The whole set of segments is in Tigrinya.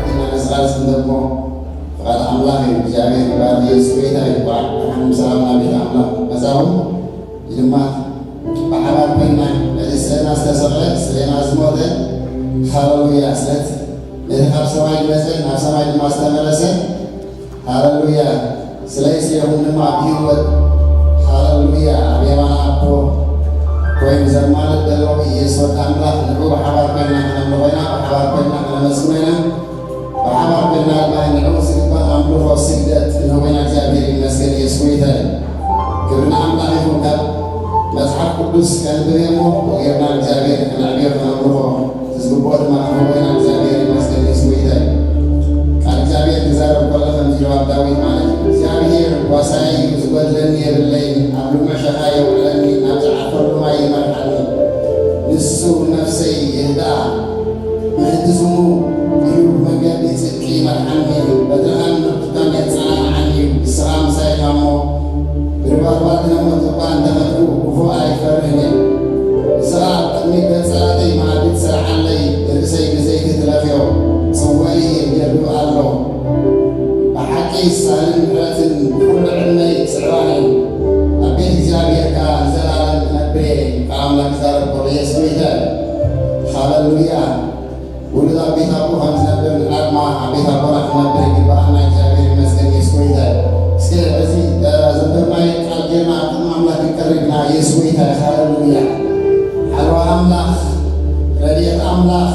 ኢና ነስራዝ እንደሞ ፍቓድ ኣምላኽ እዩ። እግዚኣብሔር ይባርክ። ኢየሱስ ጎይታ እዩ። እንኳዕ ብርሃን ሰላም ናብ ቤት ኣምላኽ መጻኹም። ይልማት ብሓባር ኮይና ነዚ ስለና ዝተሰቕለ፣ ስለና ዝሞተ፣ ሃሌሉያ፣ ስለቲ ነቲ ካብ ሰማይ ዝመጸ፣ ናብ ሰማይ ድማ ዝተመለሰ፣ ሃሌሉያ፣ ስለይ ስለኹም ድማ ብህይወት፣ ሃሌሉያ፣ ኣብ የማን ኣቦ ኮይኑ ዘማልድ ዘሎ ኢየሱስ ወዲ ኣምላኽ፣ ንዑ ብሓባር ኮይና ክነምልኾ ኢና፣ ብሓባር ኮይና ክነመስግኖ ኢና። ብሓባር ኮይና ድማ ንዕኡ ዝግባእ ኣምልኾ ስግደት ክንህቦ ኢና። እግዚኣብሔር ይመስገን፣ ኢየሱስ ጎይታ እዩ። ክብሪ ንኣምላኽ ይኹን። ካብ መጽሓፍ ቅዱስ ከንብብ እየ እሞ፣ ጌርና እግዚኣብሔር ክነዕብዮ ከነምልኾ ዝግብኦ ድማ ክንህቦ ኢና። እግዚኣብሔር ይመስገን፣ ኢየሱስ ጎይታ እዩ። ቃል እግዚኣብሔር ክዛረብ ከሎ ከምዚ ኢሉ ኣብ ዳዊት ማለት እዩ፣ እግዚኣብሔር ጓሳይ እዩ፣ ዝጎድለኒ የብለይን፣ ኣብ ልሙዕ ሸኻ የውዕለኒ፣ ናብ ዝዓፈሉ ማይ ይመርሓኒ። ንሱ ነፍሰይ የህድኣ። ምእንቲ ስሙ እዩ ብመንገዲ ጽድቂ ይመርሓኒ፣ በትርኻን ምርኩታን የጸናንዓኒ እዩ። ንስኻ ምሳይ ኢኻ እሞ፣ ብርባርባት ነሞት እኳ እንተኸድኩ፣ ክፉእ ኣይፈርህን እየ። ንስኻ ኣብ ቅድሚ ገጽ ጸላእተይ መኣዲ ትሰርዓለይ፣ ንርእሰይ ብዘይቲ ትለኽዮ፣ ጽዋይ የጀርብብ ኣሎ። ብሓቂ ሳህልን ምሕረትን ኩሉ ዕድመይ ስዕባን እዩ። ኣብ ቤት እግዚኣብሔር ከኣ ንዘለኣለም ክነብር እየ። ቃል ኣምላኽ ይዛረብ ከሎ የስምዒ። ሃሌሉያ። ውሉድ ኣብ ቤት ኣቦ ከም ዝነብር ንሕና ድማ ኣብ ቤት ኣቦና ክንነብር ይግብኣና። እግዚኣብሔር ይመስገን። ኢየሱስ ጎይታ እዩ። እስከ እዚ፣ እ፣ ዘንበብናዮ ቃል ጌርና ኣብ ቅድሚ ኣምላኽ ክንቀርብ ኢና። ኢየሱስ ጎይታ እዩ። ሃሌሉያ። ሓለዋ ኣምላኽ፣ ረድኤት ኣምላኽ፣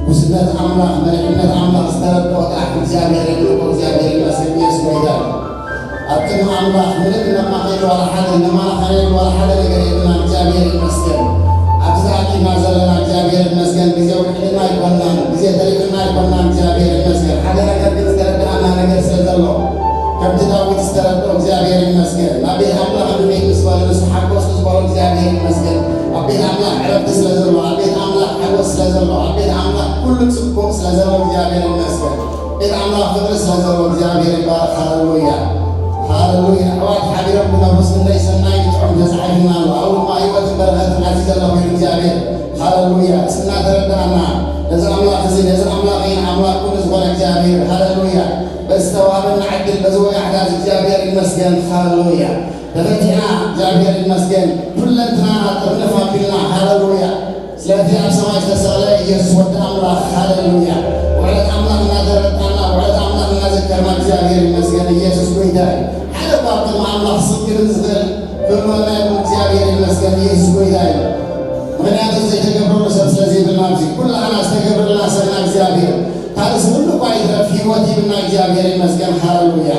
ጉስነት ኣምላኽ፣ መሪሕነት ኣምላኽ ዝተረድኦ ጥራሕ እግዚኣብሔር የምልኮ። እግዚኣብሔር ይመስገን። ኢየሱስ ጎይታ እዩ። ኣብ ቅድሚ ኣምላኽ ምንም ነማኺሉ ዋላ ሓደ፣ ነማኻኔሉ ዋላ ሓደ ነገር የብልናን። እግዚኣብሔር ይመስገን። ኣብዚ ተኣኪብና ዘለና እግዚኣብሔር ይመስገን። ግዜ ውሒድና ኣይኮንናን፣ ግዜ ተሪፍና ኣይኮንናን። እግዚኣብሔር ይመስገን። ሓደ ነገር ግን ዝተረድኣና ነገር ስለ ዘሎ፣ ከምቲ ዳዊት ዝተረድኦ እግዚኣብሔር ይመስገን። ናብ ቤት ኣምላኽ ንኺድ ምስ በሉ፣ ንሱ ሓጎስ ምስ በሉ እግዚኣብሔር ይመስገን። ኣብ ቤት ኣምላኽ ዕረፍቲ ስለ ዘሎ፣ ኣብ ቤት ኣምላኽ ሓጎስ ስለ ዘሎ፣ ኣብ ቤት ኣምላኽ ኩሉ ጽቡቕ ስለ ዘሎ እግዚኣብሔር ይመስገን። ቤት ኣምላኽ ፍቕሪ ስለ ዘለዎ እግዚኣብሔር ይባረኽ። ሃሌሉያ፣ ሃሌሉያ። ኣሕዋት ሓቢሮም ክነብሩስ ክንደይ ሰናይ ጥዑም ተጻሒፍና ኣሎ። ኣብኡ ድማ ህይወትን በረኸትን ኣዚዘ ኣለኹ ይብል እግዚኣብሔር። ሃሌሉያ። እስኪ እናተረዳእና ነዚ ኣምላኽ እዚ፣ ነዚ ኣምላኽ እዩ ኣምላኽ ኩሉ ዝኾነ እግዚኣብሔር። ሃሌሉያ። በዚ ዝተዋህበና ዕድል፣ በዚ ወጋሕታ እዚ እግዚኣብሔር ይመስገን። ሃሌሉያ። ተፈቲሕና እግዚኣብሔር ይመስገን። ኩለንትናና ጥርንፍ ኣቢልና። ሃሌሉያ። ስለቲ ኣብ ሰማይ ዝተሰቕለ ኢየሱስ ወዲ ኣምላኽ፣ ሃሌሉያ። ውዕለት ኣምላኽ እናተረዳእና፣ ውዕለት ኣምላኽ እናዘከርና፣ እግዚኣብሔር ይመስገን፣ ኢየሱስ ጎይታ እዩ። ሓደ እኳ ኣብ ቅድሚ ኣምላኽ ስቕ ክብል ዝኽእል ክህልወና ይኹን፣ እግዚኣብሔር ይመስገን፣ ኢየሱስ ጎይታ እዩ። ምኽንያቱ ዘይተገብረሉ ሰብ ስለ ዘይብልና፣ ኣብዚ ኩላህና ዝተገብረልና ሰብና እግዚኣብሔር፣ ካልእስ ኩሉ እኳ ይትረፍ፣ ህይወት ሂብና፣ እግዚኣብሔር ይመስገን፣ ሃሌሉያ።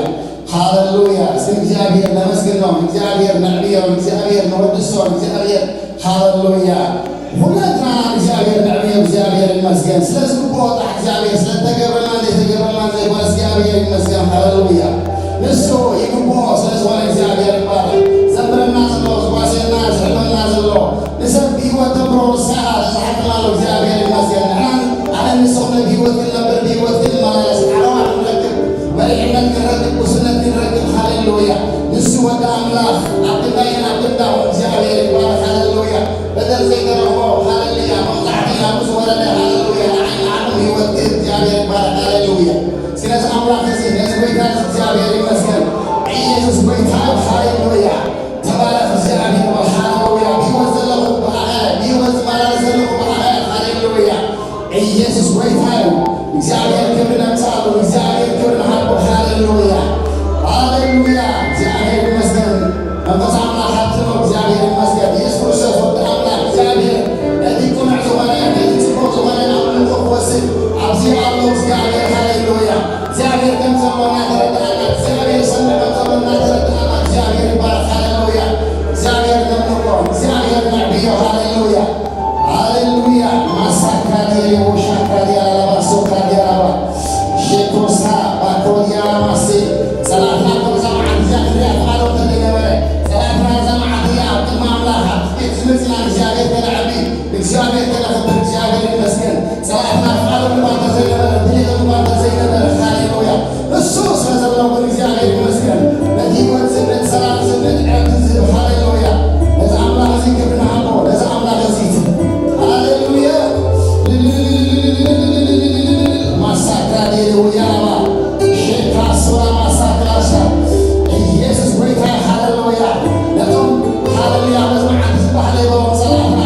ሃሌሉያ። እስኪ እግዚኣብሔር ነመስግኖ፣ እግዚኣብሔር ነዕብዮ፣ እግዚኣብሔር ነወድሶ፣ እግዚኣብሔር ሃሌሉያ። ኩለንትናና እግዚኣብሔር ነዕብዮ፣ እግዚኣብሔር ይመስገን። ስለ ዝግብኦ ጥራሕ እግዚኣብሔር፣ ስለ ዝተገብረልና ዘይተገብረልና ዘይኮነ እግዚኣብሔር ይመስገን። ሃሌሉያ። ንሱ ይግብኦ ስለ ዝኾነ እግዚኣብሔር ይባረክ። ዘምረና ዘሎ፣ ዝጓስየና፣ ዝሕልወና ዘሎ፣ ንሰብ ብህይወት ተንብሮ ንስኻ ተጻሒፍና ኣሎ። እግዚኣብሔር ይመስገን። ንሕናን ኣነ ንስኹም ብህይወት ክንነብር፣ ብህይወት ክንመላለስ፣ ዓረባ ክንረክብ፣ መሪሕነት ክንረክብ፣ ጉስነት ክንረክብ። ሃሌሉያ። ንሱ ወዲ ኣምላኽ ኣብ ክንዳይን ኣብ ክንዳኹም እግዚኣብሔር ይባረክ። ሃሌሉያ። በደል ዘይተረኽቦ፣ ሃሌሉያ። መቕጻዕቲ ናብኡ ዝወረደ፣ ሃሌሉያ። ንዓይ ንዓኹም ህይወት ክህብ እግዚኣብሔር ይባረክ። ሃሌሉያ። እስኪ ነዚ ኣምላኽ እዚ፣ ነዚ ጎይታ እዚ እግዚኣብሔር ይመስገን። ኢየሱስ ጎይታ እዩ። ሃሌሉያ። ተባረኽ እግዚኣብሔር፣ ሃሌሉያ። ብህይወት ዘለኹ ብኣኻ፣ ብህይወት ዝመላለስ ዘለኹ ብኣኻ፣ ሃሌሉያ። ኢየሱስ ጎይታ እዩ። እግዚኣብሔር ክብሪ ነምጽኣሉ፣ እግዚኣብሔር ክብሪ ንሃቦ፣ ሃሌሉያ። ሃሌሉያ። እግዚኣብሔር ይመስገን። መንፈስ ኣምላኽ ሃብቲ ነው። እግዚኣብሔር ይመስገን። ሃሌሉያ፣ ሃሌሉያ። ማሳካዲያ ሌቦሻካዲያ ላላባሶካዲያ ላባ ሼኮሳ ባኮዲያ ማሴ። ጸላእትና እኮ ነዛ መዓልቲ እዚኣ ክሪኣ ፍቓዶ እንተዘይነበረ፣ ጸላእትና ነዛ መዓልቲ እዚኣ ኣብ ቅድሚ ኣምላኽ ኣብ ቤት ዝመጽና እግዚኣብሔር ከነዕቢ፣ እግዚኣብሔር ከነኽብር፣ እግዚኣብሔር ይመስገን። ጸላእትና ፍቓዶም እኳ እንተዘይነበረ፣ ድሌቶም እኳ እንተዘይነበረ፣ ሃሌሉያ። እሱ ስለ ዘሎ ግን እግዚኣብሔር ይመስገን። ነቲ ህይወት ዝህብ፣ ነቲ ሰላም ዝህብ፣ ነቲ ዕረፍቲ ዝህብ፣ ሃሌሉያ። ነዚ ኣምላኽ እዚ ክብሪ ንሃቦ፣ ነዚ ኣምላኽ እዚ። ሃሌሉያ። ማሳክራ ዴልውያባ ሼካ ሱራ ማሳክራሻ። ኢየሱስ ጎይታ፣ ሃሌሉያ። ነቶም ሃሌሉያ በዚ መዓልቲ ዝበሃለ ይበሎም ጸላእትና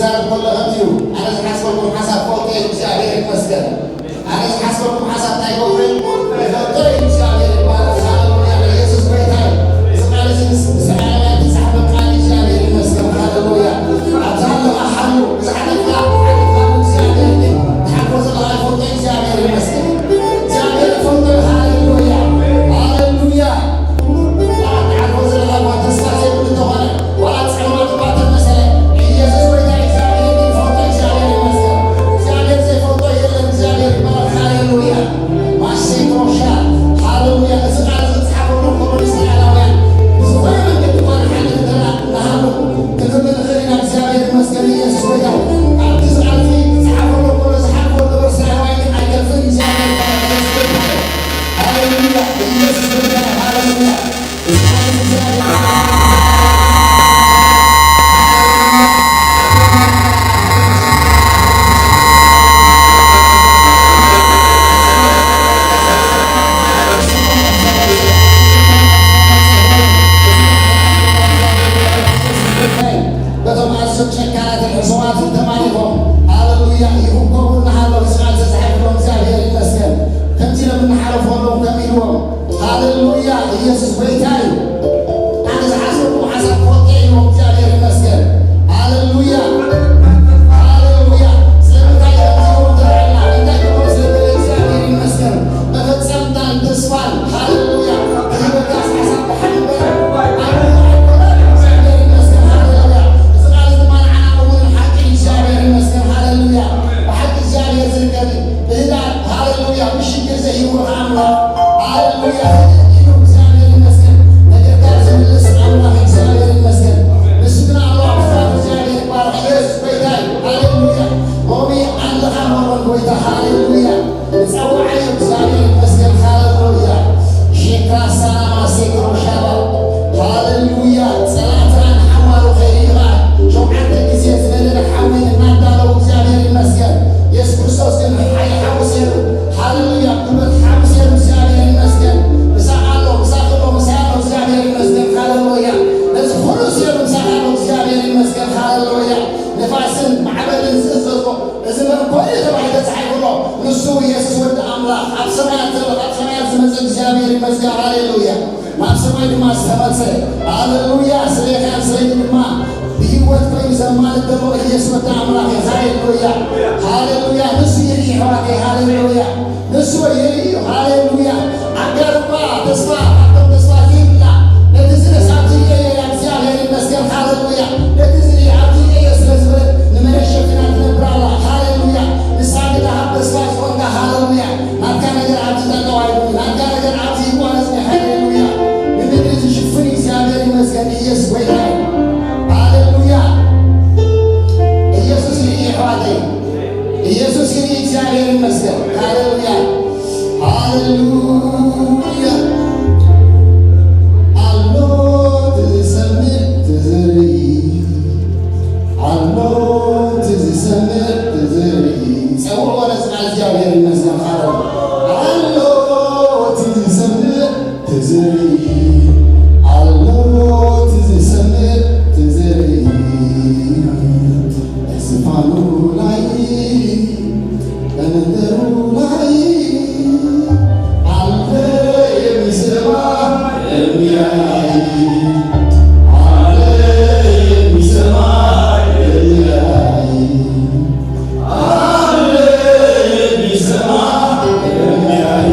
ክዛረብ ከሎ ከምዚ እዩ። ኣነ ዝሓስበልኩም ሓሳብ ፈልጦ እዩ፣ እግዚኣብሔር ይመስገን። ኣነ ዝሓስበልኩም ሓሳብ እንታይ ይገብሮ እዩ? ፈልጦ እዩ፣ እግዚኣብሔር ይባረክ። ሃሌሉያ፣ ኢየሱስ ጎይታ እዩ። እዚ ቃል እዚ ምስ እስራኤላውያን ዝተጻሕፈ ቃል እዩ፣ እግዚኣብሔር ይመስገን። ሃሌሉያ። ኣብዛ ኣለኻ ሓሉ፣ ብዝሓለፍካ ሓለፍካ፣ እግዚኣብሔር ግን ትሓልፎ ዘለኻ ፈልጦ እዩ፣ እግዚኣብሔር ይመስገን። እግዚኣብሔር ይፈልጦ እዩ። ሃሌሉያ፣ ሃሌሉያ። ዋላ ትሓልፎ ዘለኻ እኳ ተስፋ ዘይብሉ እንተኾነ፣ ዋላ ጸልማት እኳ ተመሰለ፣ ኢየሱስ ጎይታ እዩ። እግዚኣብሔር ግን ይፈልጦ፣ እግዚኣብሔር ይመስገን። እግዚኣብሔር ዘይፈልጦ የለን። እግዚኣብሔር ይባረክ። ሃሌሉያ። ማሴ ፕሮሻ፣ ሃሌሉያ። እዚ ቃል እዚ ዝጸሓፈሉ እኮ ንእስራኤላውያን ብዝኾነ መንገዲ እኳ ንሓልፍ እንተና ንሃሉ ክንብል ንኽእል ኢና። እግዚኣብሔር ይመስገን። ኢየሱስ ጎይታ እዩ። ኣብዚ ቃል እዚ ዝጸሓፈሉ እኮ ዝሓልፎ ዝነበረ እስራኤላውያን ግን ኣይተርፍን። እግዚኣብሔር ይመስገን። ሃሌሉያ። ኢየሱስ ጎይታ፣ ሃሌሉያ። በቶም ኣዝዮም ጨካናትን ሕሱማትን ተማሪኾም፣ ሃሌሉያ፣ ይእከቡ እናሃለዉ፣ እዚ ቃል ተጻሒፍሎም፣ እግዚኣብሔር ይመስገን። ከምዚ ኢሎም እናሓለፉ ኣለዉ፣ ከም ኢልዎም፣ ሃሌሉያ፣ ኢየሱስ ጎይታ እዩ። ኣነ ዝሓሰብኩዎ ሓሳብ ክወቅዕ እዩ፣ እግዚኣብሔር ይመስገን። ሃሌሉያ፣ ሃሌሉያ። ስለምንታይ ከምዚ ኢልዎም ተረኣና? እንታይ ክብሉ ስለ ደለ፣ እግዚኣብሔር ይመስገን። መፈጸምታን ተስፋን፣ ሃሌሉያ። ክህበካ ሓሳብ ብሓቂ ይመስገን፣ ሃሌሉያ። እዚ ቃል እዚ ድማ ንዓና እውን ሓቂ እዩ፣ እግዚኣብሔር ይመስገን፣ ሃሌሉያ። ብሓቂ እግዚኣብሔር ዝርከብ እዩ። ብህድኣት፣ ሃሌሉያ፣ ብሽግር ዘይህወኽ ኣምላኽ፣ ሃሌሉያ። ህድእ ኢሉ፣ እግዚኣብሔር ይመስገን፣ ነገርካ ዝምልስ ኣምላኽ፣ እግዚኣብሔር ይመስገን። ንሱ ግን ኣምላኽ፣ ብስራት እግዚኣብሔር ይባረኽ። ኢየሱስ ጎይታ እዩ፣ ሃሌሉያ። ሎሚ ኣለኻ መሮን ጎይታ፣ ሃሌሉያ። ንጸውዓዮ እግዚኣብሔር ይመስገን። ሃሌሉያ። ሼክራ ሳናማ ሴክሮ ሻባ። ሃሌሉያ። ጸላእትና ንሓዋሩ ከይርኢኻ ሸውዓተ ግዜ ዝነደደ ሓዊ እናዳለዉ እግዚኣብሔር ይመስገን። የሱስ ክርስቶስ ግን ሓይ ሓዊ ሰይሩ። ሃሌሉያ። ጉልበት ሓዊ ሰይሩ እግዚኣብሔር ይመስገን። ምሳኻ ኣሎ፣ ምሳኺ ኣሎ፣ ምሳይ ኣሎ እግዚኣብሔር ይመስገን። ሃሌሉያ። ነዚ ኩሉ ሰይሩ ምሳኻ ኣሎ እግዚኣብሔር ይመስገን። ሃሌሉያ። ንፋስን ማዕበልን ዝእዘዞ እዚ መን ኮነ ተባሂሉ ተጻሒፉ ኣሎ። ንሱ የሱስ ወዲ ኣምላኽ ኣብ ሰማያት ዘሎ፣ ካብ ሰማያት ዝመጸ እግዚኣብሔር ይመስገን። ሃሌሉያ። ናብ ሰማይ ድማ ዝተመጸ። ሃሌሉያ። ስለኻን ስለይ ድማ ብህይወት ኮይኑ ዘማልድ ዘሎ ኢየሱስ ወዲ ኣምላኽ እዩ። ሃሌሉያ። ሃሌሉያ። ንሱ ይርኢ ኣሕዋተይ። ሃሌሉያ። ንሱ ይርኢ እዩ። ሃሌሉያ። ኣጋር እኳ ተስፋ፣ ካብቶም ተስፋ ዘይብላ፣ ነቲ ዝርእስ ኣብዚ እየ፣ እግዚኣብሔር ይመስገን። ሃሌሉያ። ነቲ ዝርኢ ኣብዚ እየ ስለ ዝበለት፣ ንመሬት ሸፊና ትነብር ኣላ። ሃሌሉያ። ንሳ ግዳ ካብ ተስፋ ዝኾንካ፣ ሃሌሉያ። ናትካ ነገር ኣብዚ ጠጠው ኣይብልን። ናትካ ነገር ኣብዚ ይቋረጽ። ሃሌሉያ። ንምድሪ ዝሽፍን እግዚኣብሔር ይመስገን። ኢየሱስ ጎይታ እዩ። ሃሌሉያ። ኢየሱስ ይርኢ፣ ኣሕዋተይ። ኢየሱስ ይርኢ፣ እግዚኣብሔር ይመስገን። ሃሌሉያ፣ ሃሌሉያ። ኣሎ ትሰምዕ ትዝርኢ፣ ኣሎ ትዝሰምዕ ትዝርኢ። ጸውዕዎ ነዚ ቃል፣ እግዚኣብሔር ይመስገን። ሃሌሉያ። ኣሎ ትዝሰምዕ ትዝርኢ፣ ኣሎ ትዝሰምዕ ትዝርኢ። በዝፋኑ ላይ በመንበሩ ላይ አለ የሚሰማ የሚያይ፣ አለ የሚሰማ የሚያይ፣ አለ የሚሰማ የሚያይ፣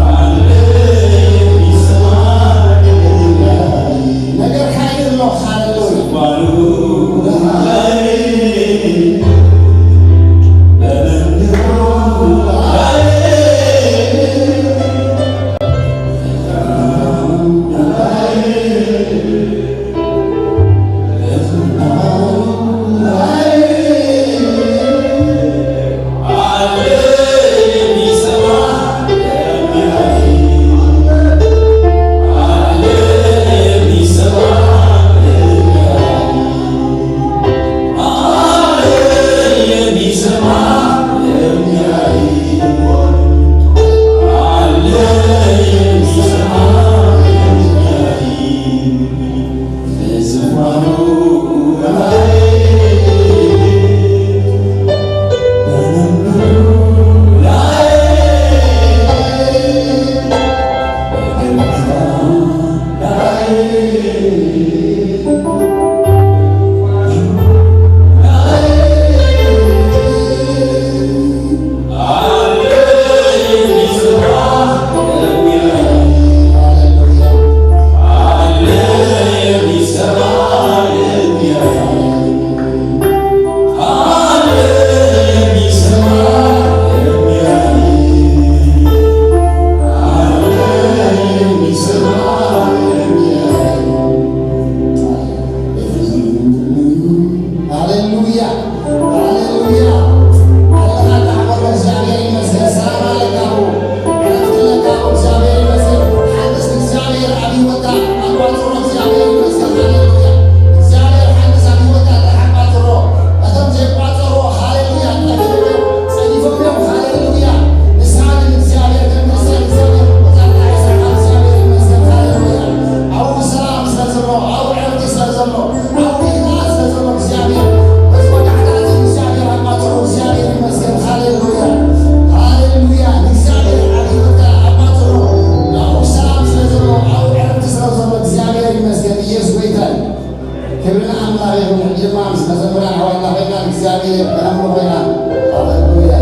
አለ የሚሰማ የሚያይ። ነገር ኃይል ነው። ሃሌሉያ። ዙፋኑ ላይ ምስ መዘምራን ኣሕዋትና ኮይና ንእግዚኣብሔር ከነምልኾ ኢና። ሃሌሉያ።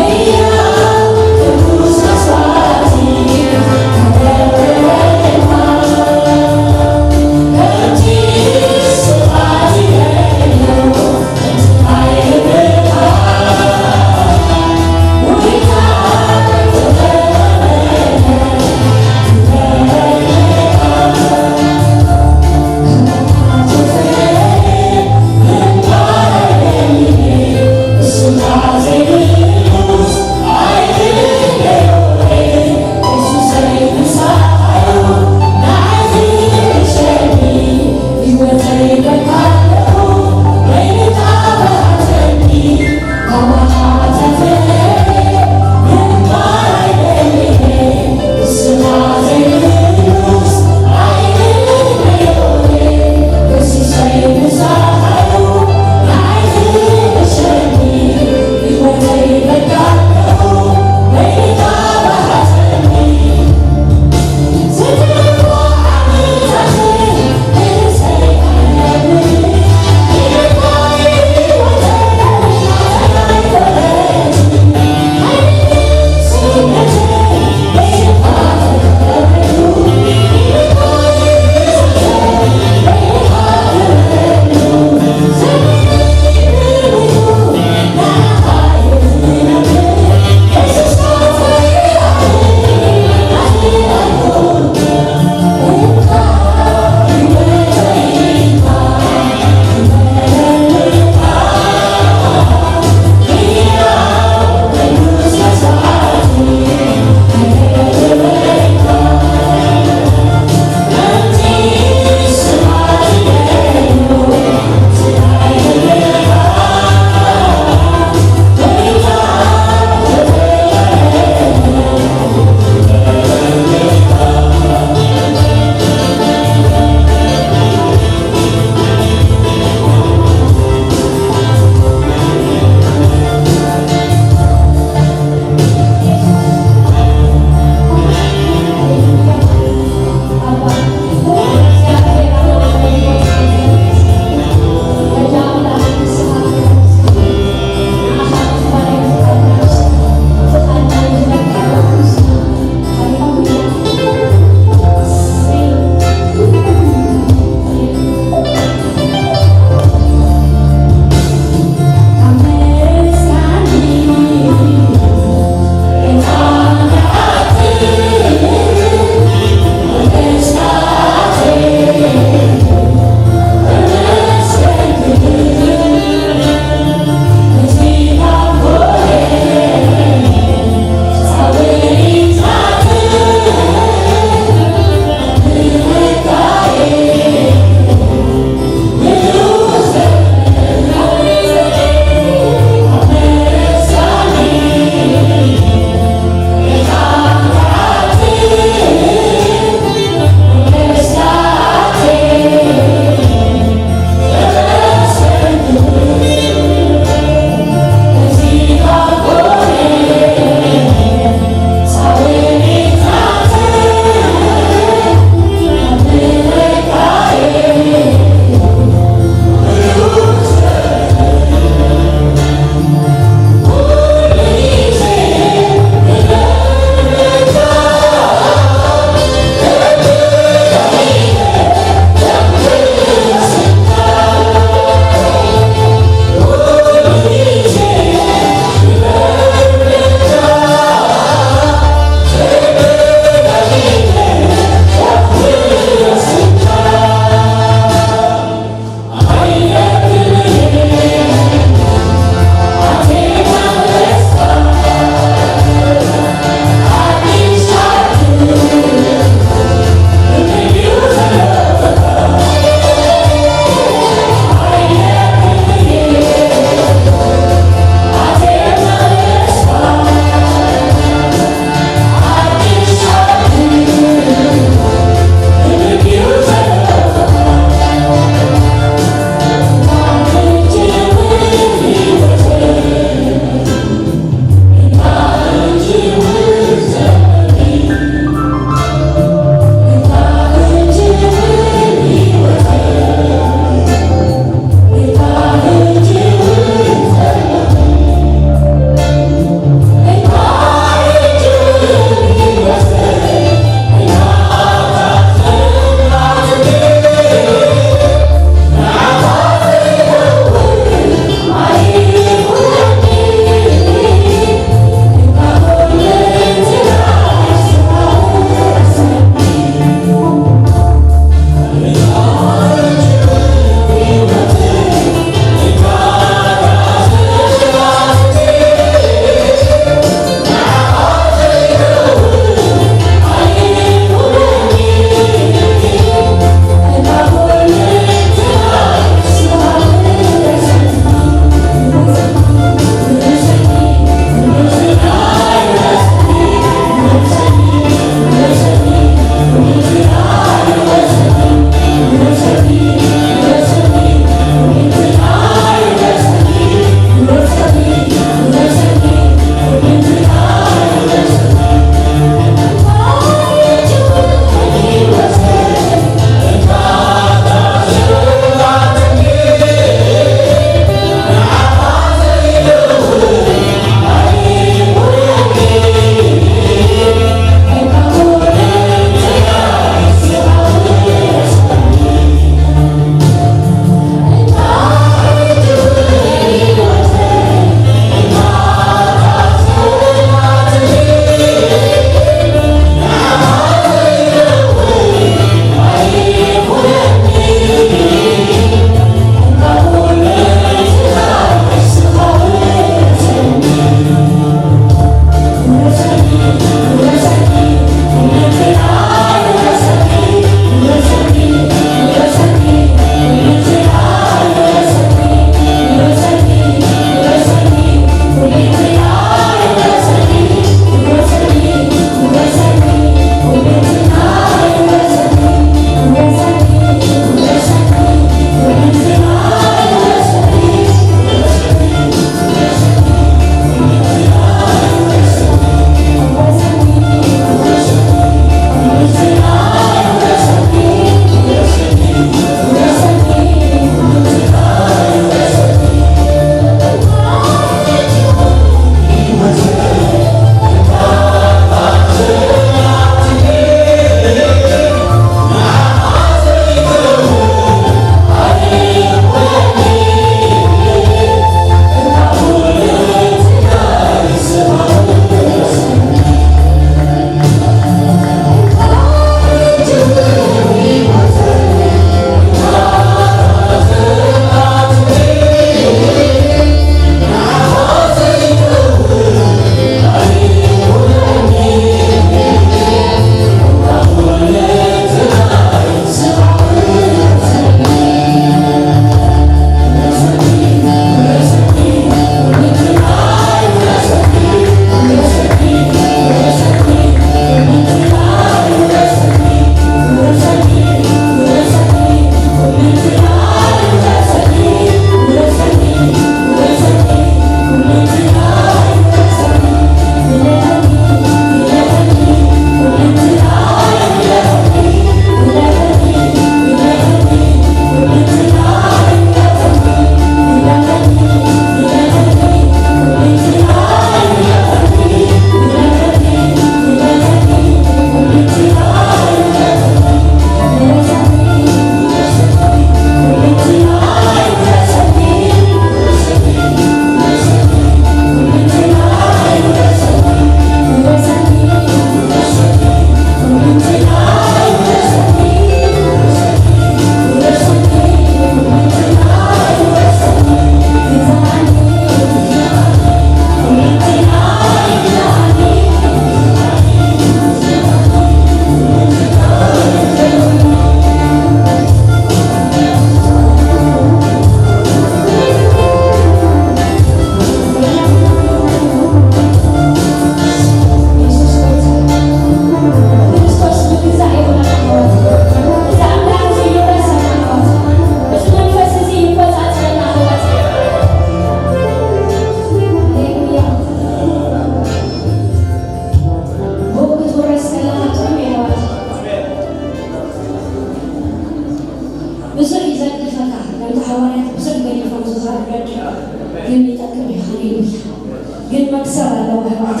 መክሰብ ኣለዎ ኣሕዋት።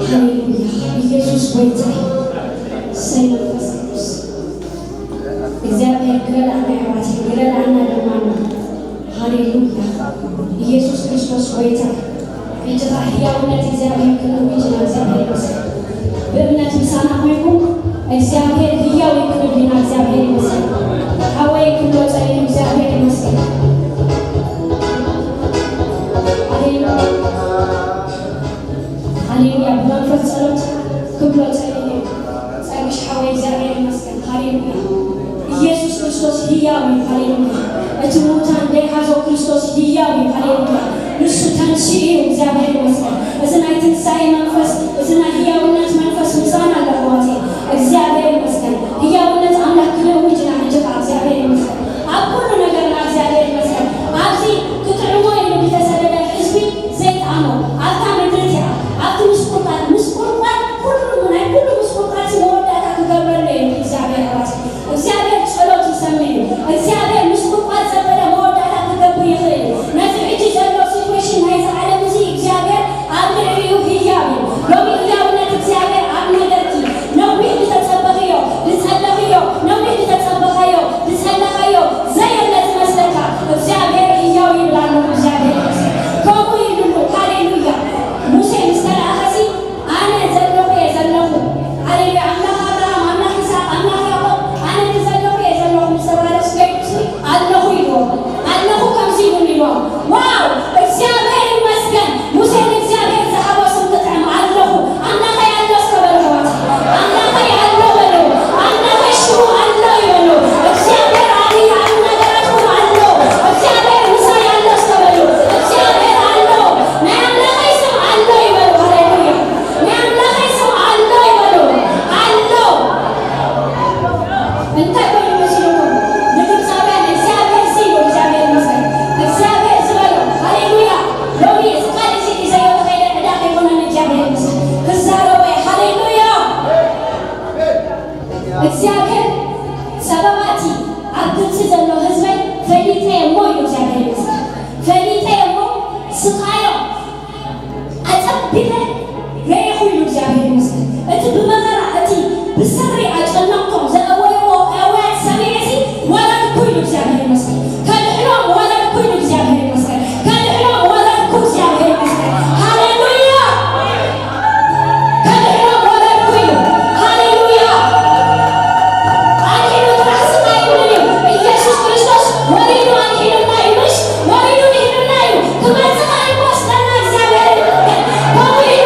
ሃሌሉያ። ኢየሱስ ጎይታ። እሰይ መንፈስ ቅዱስ። እግዚኣብሔር ክረዳእና ኣሕዋት፣ ይረዳእና ድማ። ሃሌሉያ። ኢየሱስ ክርስቶስ ጎይታ። ሕጂ ኸዓ ህያውነት እግዚኣብሔር ክንእውጅ ኢና። እግዚኣብሔር ይመስገን። ብእምነት ምሳና ኮይንኩም እግዚኣብሔር ህያው እዩ ክንብል ኢና። እግዚኣብሔር ይመስገን። ሓወይ ክብሎ ጸኒሑ እግዚኣብሔር ይመስገን። ሃሌሉያ። ሃሌሉያ። ብመንፈስ ጸሎት ክብሎ ጸኒሑ ጸግሽ ሓወይ እግዚኣብሔር ይመስገን። ሃሌሉያ። ኢየሱስ ክርስቶስ ህያው እዩ። ሃሌሉያ። እቲ ምዉታን ዘይሓዞ ክርስቶስ ህያው እዩ። ሃሌሉያ። ንሱ ተንሲኡ እዩ። እግዚኣብሔር ይመስገን። እዚ ናይ ትንሳኤ መንፈስ፣ እዚ ናይ ህያውነት መንፈስ ምሳና ኣሎ ኣሕዋተይ። እግዚኣብሔር ይመስገን። ህያውነት ኣምላኽ ክነውጅ ኢና ሕጂ ኸዓ። እግዚኣብሔር ይመስገን። ኣብ ኩሉ ነገርና እግዚኣብሔር ይመስገን። ኣብዚ ክጥዕሞ ኢሉ ዝተሰደደ ህዝቢ ዘይጠዓሞ፣ ኣብታ ምድሪ እቲኣ፣ ኣብቲ ምስቁልቋል፣ ምስቁልቋል ኩሉ፣ ናይ ኩሉ ምስቁልቋል መወዳእታ ክገብረሉ እዩ እግዚኣብሔር ኣሕዋተይ። እግዚኣብሔር ጸሎት ይሰምዕ እዩ። እግዚኣብሔር ምስቁልቋል ዘበለ መወዳእታ ክገብር ይኽእል እዩ። ነዚ ሕጂ ዘሎ ሲትዌሽን ናይዚ ዓለም እዚ እግዚኣብሔር ኣብ ልዕሊኡ ህያው እዩ። ሎሚ ህያውነት እግዚኣብሔር ኣብ ነገርኪ ነዊሕ ዝተጸበኽዮ፣ ዝጸለኽዮ፣ ነዊሕ ዝተጸበኻዮ፣ ዝጸለኻዮ ዘየለ ዝመስለካ እግዚኣብሔር ህያው ይብል ኣሎ። እግዚኣብሔር ይመስገን። ከምኡ ይብሉ። ሃሌሉያ። ሙሴ ምስ ተለኣኸሲ ኣነ ዘለኹ እየ ዘለኹ። ሃሌሉያ። ኣምላኽ ኣብርሃም፣ ኣምላኽ ይስሐቅ፣ ኣምላኽ ያዕቆብ፣ ኣነ እቲ ዘለኹ እየ ዘለኹ ምስ ተባህለ፣ ስገይዱሲ ኣለኹ ኢልዎም። ኣለኹ ከምዚ ኢሉኒ ኢልዎም። ዋው! እግዚኣብሔር ይመስገን። ሙሴ ንእግዚኣብሔር ዝሃቦ ስም ክጥዕም፣ ኣለኹ። ኣምላኸይ ኣሎ እስከ በሉ ኣሕዋት። ኣምላኸይ ኣሎ በሉ። ኣምላኸይ ሽሙ ኣሎ ይበሉ። እግዚኣብሔር ኣብይ ኣብ ነገራትኩም ኣሎ። እግዚኣብሔር ምሳይ ኣሎ እስከ በሉ። እግዚኣብሔር ኣሎ። ናይ ኣምላኸይ ስም ኣሎ ይበሉ። ሃሌሉያ። ናይ ኣምላኸይ ስም ኣሎ ይበሉ። ኣሎ። እንታይ ኮይኑ መሲልኩም? ንግብፃውያን እግዚኣብሔር ሲ ኢሉ፣ እግዚኣብሔር ይመስገን። እግዚኣብሔር ዝበሎ። ሃሌሉያ። ሎሚ እዚ ቃል እዚ ሒዘዮ ተኸይደ ዕዳ ከይኮነኒ እግዚኣብሔር ይመስገን። ክዛረቦ እየ። ሃሌሉያ። እግዚኣብሔር ሰበባቲ ኣብ ግብፂ ዘሎ ህዝበይ ፈሊጠ እየ እሞ ኢሉ እግዚኣብሔር ይመስገን። ፈሊጠ እየ እሞ ስቃዮም ኣጸቢቐ ርኤኹ ኢሉ እግዚኣብሔር ይመስገን። እቲ ብመኸራ፣ እቲ ብሰሪ ኣጨነቕቶም ዘእወይዎ ኣእዋያት ሰሚዐሲ ወረድኩ ኢሉ እግዚኣብሔር ይመስገን። ከድሕኖም ወረድኩ ኢሉ እግዚኣብሔር ይመስገን። ከድሕኖም ወረድኩ እግዚኣብሔር ይመስገን። ሃሌሉያ! ከድሕኖም ወረድኩ ኢሉ። ሃሌሉያ! ኣድሒኑ ጥራሕ ስቕ ኣይብልን እዩ። ኢየሱስ ክርስቶስ ወሪዱ ኣድሒኑና እዩ። ምሽ ወሪዱ ድሒኑና እዩ። ክመጽእ ኣይወስደና እግዚኣብሔር ይመስገን። ከምኡ ኢሉ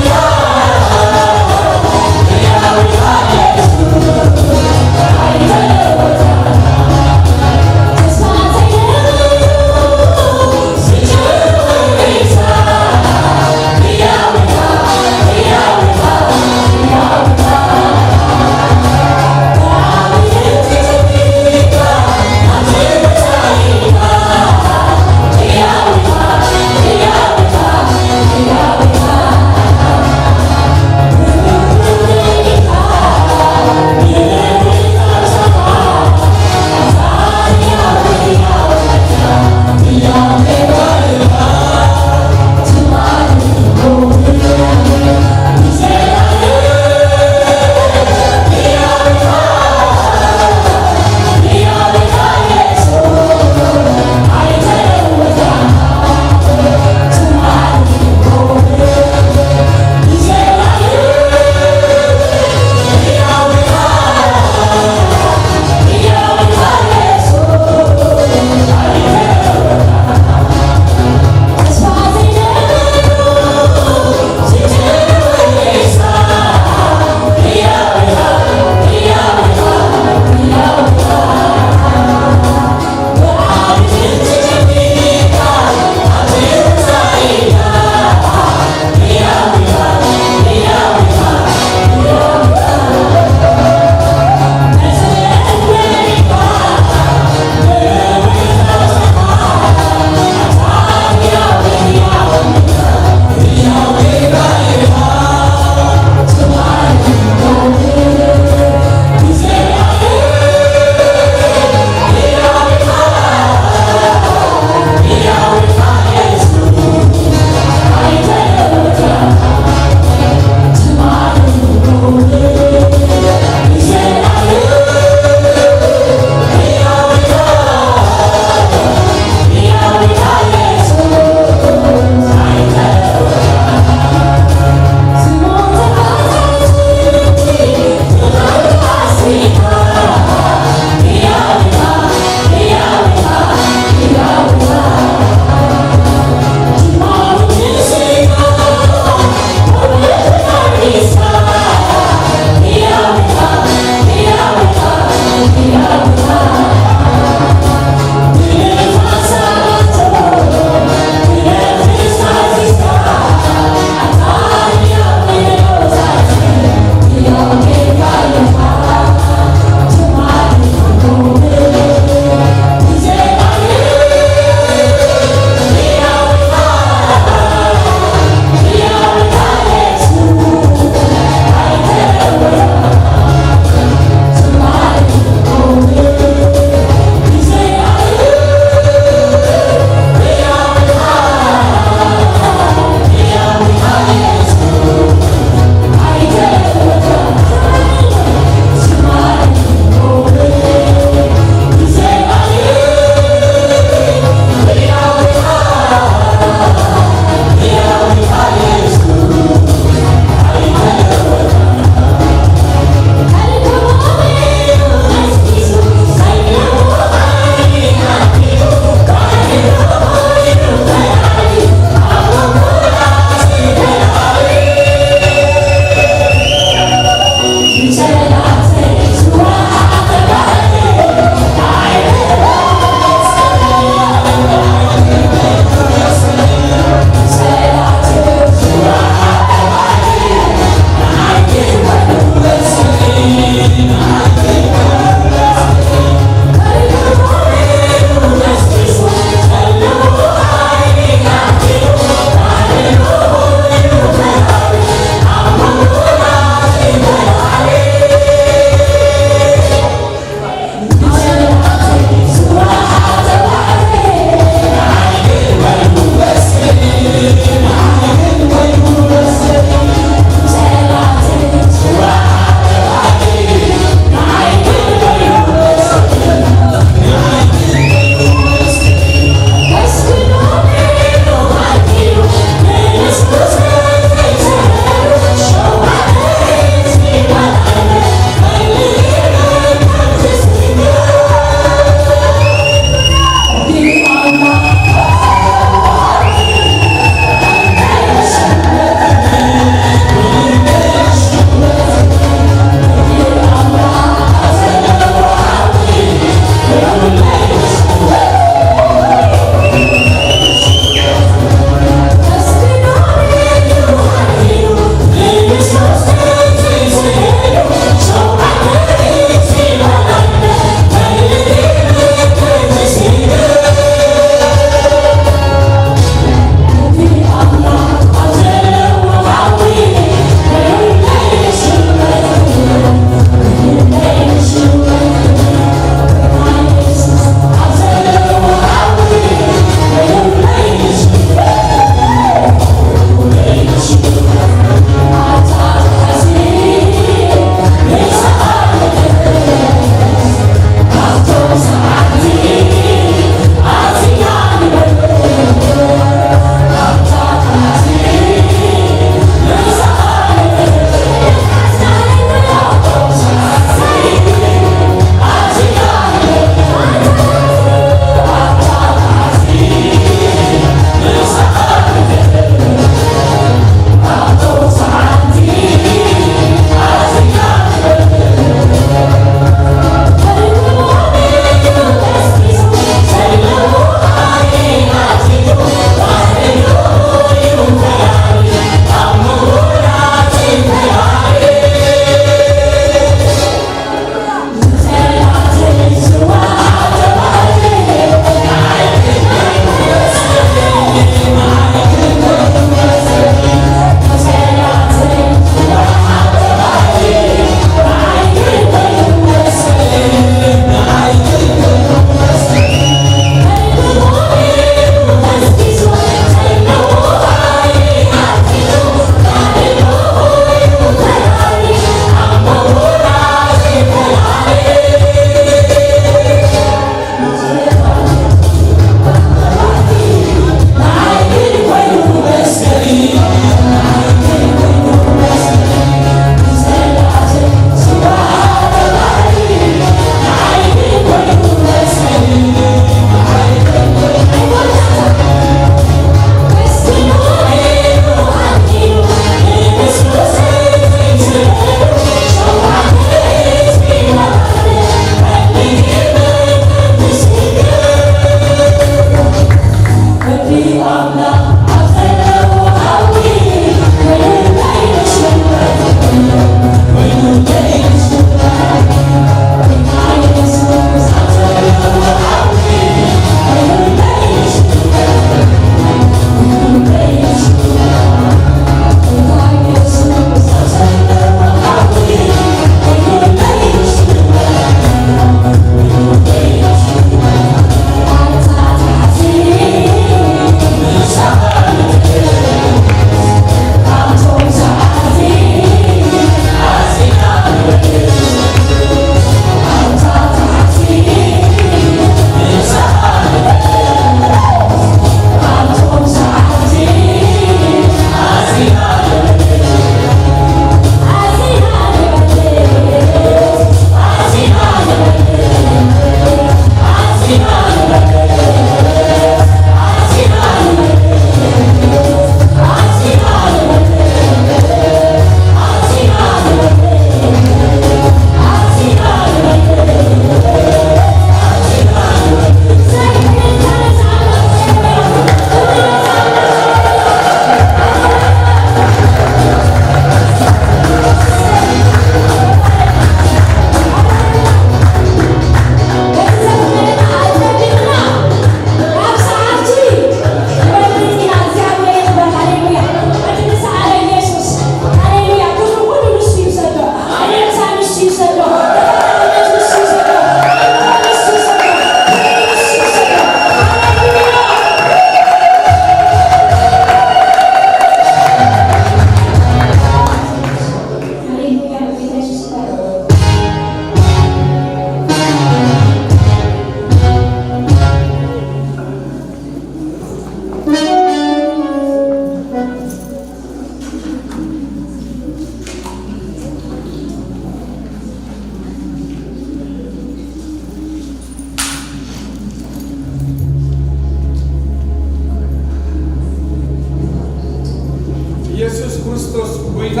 ጎይታ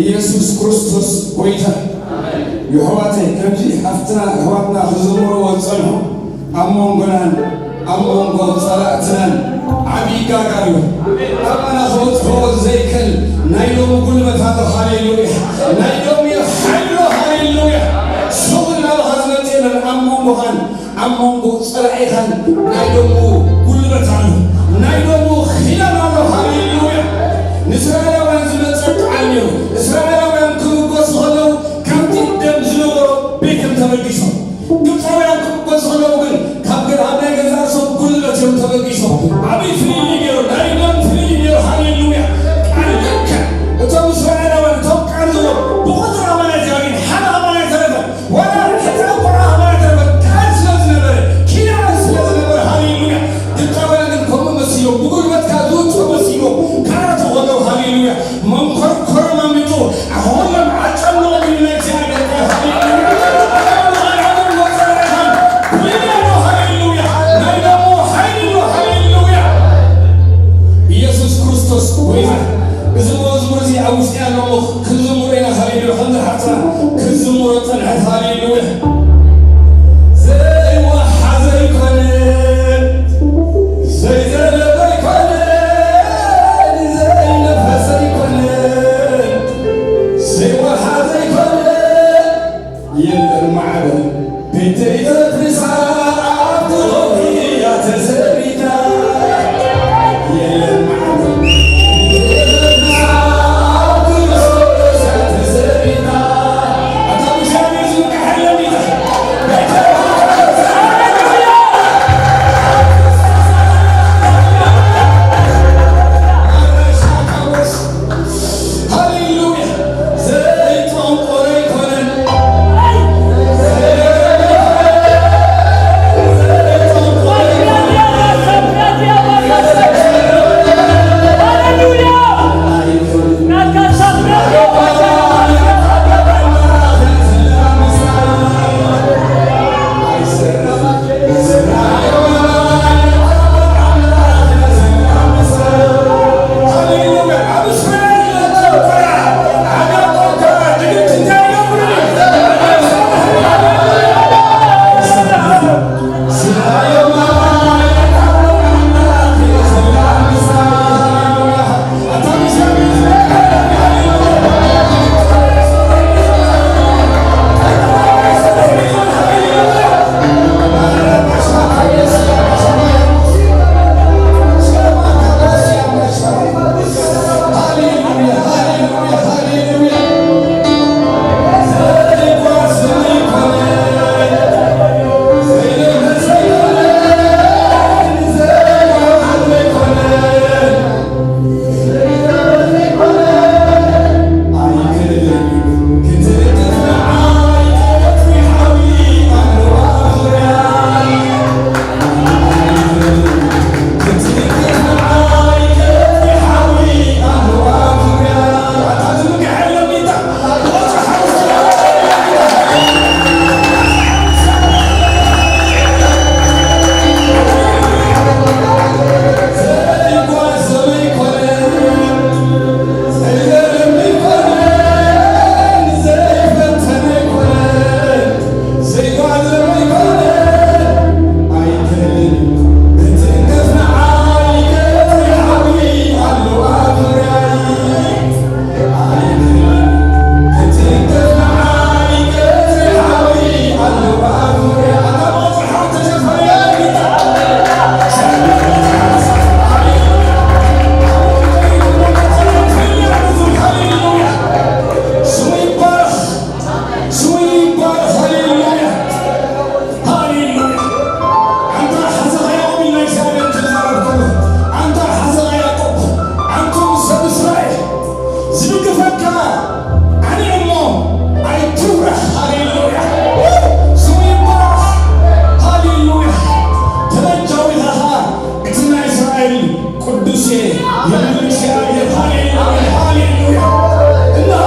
ኢየሱስ ክርስቶስ ጎይታ። የሕዋተይ፣ ከምዚ ሓፍትና ኣሕዋትና ክዝምርዎ ዝጸንሑ፣ ኣብ መንጎናን ኣብ መንጎ ጸላእትናን ዓብዪ ጋግ ኣሎ። ኣባና ክበጽሕዎ ዘይክእል ናይ ሎሚ ጉልበት ኣሎ። ሃሌሉያ! ናይ ሎሚ ሓይሊ ኣሎ። ሃሌሉያ! ሱቕ እናበኻ ዝመጽእ የለን ኣብ መንጎኻን ኣብ መንጎ ጸላኢኻን ናይ ሎሚ ጉልበት ኣሎ፣ ናይ ሎሚ ኪዳን ኣሎ። ሃሌሉያ! ንእስራኤላውያን ዝመጸ ቃል እዩ። እስራኤላውያን ክምጎሱ ከለዉ ካብቲ ደም ዝነበሮ ቤትም ተበጊሶም። ግብፃውያን ክምጎሱ ከለዉ ግን ካብ ገ-፣ ኣብ ናይ ገዛእ ርእሶም ጉልበት እዮም ተበጊሶም። ዓብዪ ፍልልይ ነይሩ፣ ናይ ደም ፍልልይ ነይሩ። ሃሌሉያ! ቃል ልክዕ እቶም እስራኤላውያን እቶም ቃል ዝበሉ ብቑፅሪ ኣማናት ያቢን ሓደ ኣማናት ተረፈ። ዋላ ሕፃን ቆልዓ ኣባላት ነበረ፣ ቃል ስለ ዝነበረ፣ ኪዳን ስለ ዝነበረ፣ ሃሌሉያ። ግብፃውያን ግን ከምኡ መሲሎም፣ ብጉልበትካ ዝውፅኡ መሲሎም፣ ካህናት ዝኾነው፣ ሃሌሉያ። መንኮርኮሮም ኣምሊጡ፣ ኣሁሎም ኣጨነቑ፣ ግን ናይ እግዚኣብሔር ቃል፣ ሃሌሉያ። ኣሁሎም ኣጨነቑ፣ ሃሌሉያ። ናይ ደሙ ሓይሊ ኣሎ፣ ሃሌሉያ። ኢየሱስ ክርስቶስ ጎይታ። እዚ መዝሙር እዚ ኣብ ውሽጢ ኣሎ እሞ ክንዝምሮ ኢና። ሃሌሉያ። ከምዚ ሓፍትና ክትዝምሮ ጸንሐት። ሃሌሉያ። ዘይወሓዘ ኣይኮነን፣ ዘይዘለለ ኣይኮነን፣ ዘይነፈሰ ኣይኮነን፣ ዘይወሓዘ ኣይኮነን። የለን ማዕበል ቤተይ ተፍርሳ ኣብቲ ከውሒ እያ ተሰሪታ። የለን ማዕበል ቤተይ ተፍርሳ ኣብቲ ክርስቶስ እያ ተሰሪታ። ኣታ እግዚኣብሔር ዝብቅሐለን እዩ። ቤተይ ተፍርሳ፣ ሃሌሉያ። ሃሌሉያ። ዘይጠንቆረ ኣይኮነን። ኣንታ ሓሰኻ ያዕቆብ ኢልና እግዚኣብሔር ክዛረብ ከሎ፣ ኣንታ ሓሰኻ ያዕቆብ፣ ኣንቱም ሰብ እስራኤል፣ ዝድግፈካ ኣነ እሞ ኣይትፍራሕ። ሃሌሉያ። ስሙ ይባረኽ። ሃሌሉያ። ተበጃዊኻ ኸዓ እቲ ናይ እስራኤል ቅዱስ የምልክ እግዚኣብሔር። ሃሌሉያ፣ ሃሌሉያ። እነሆ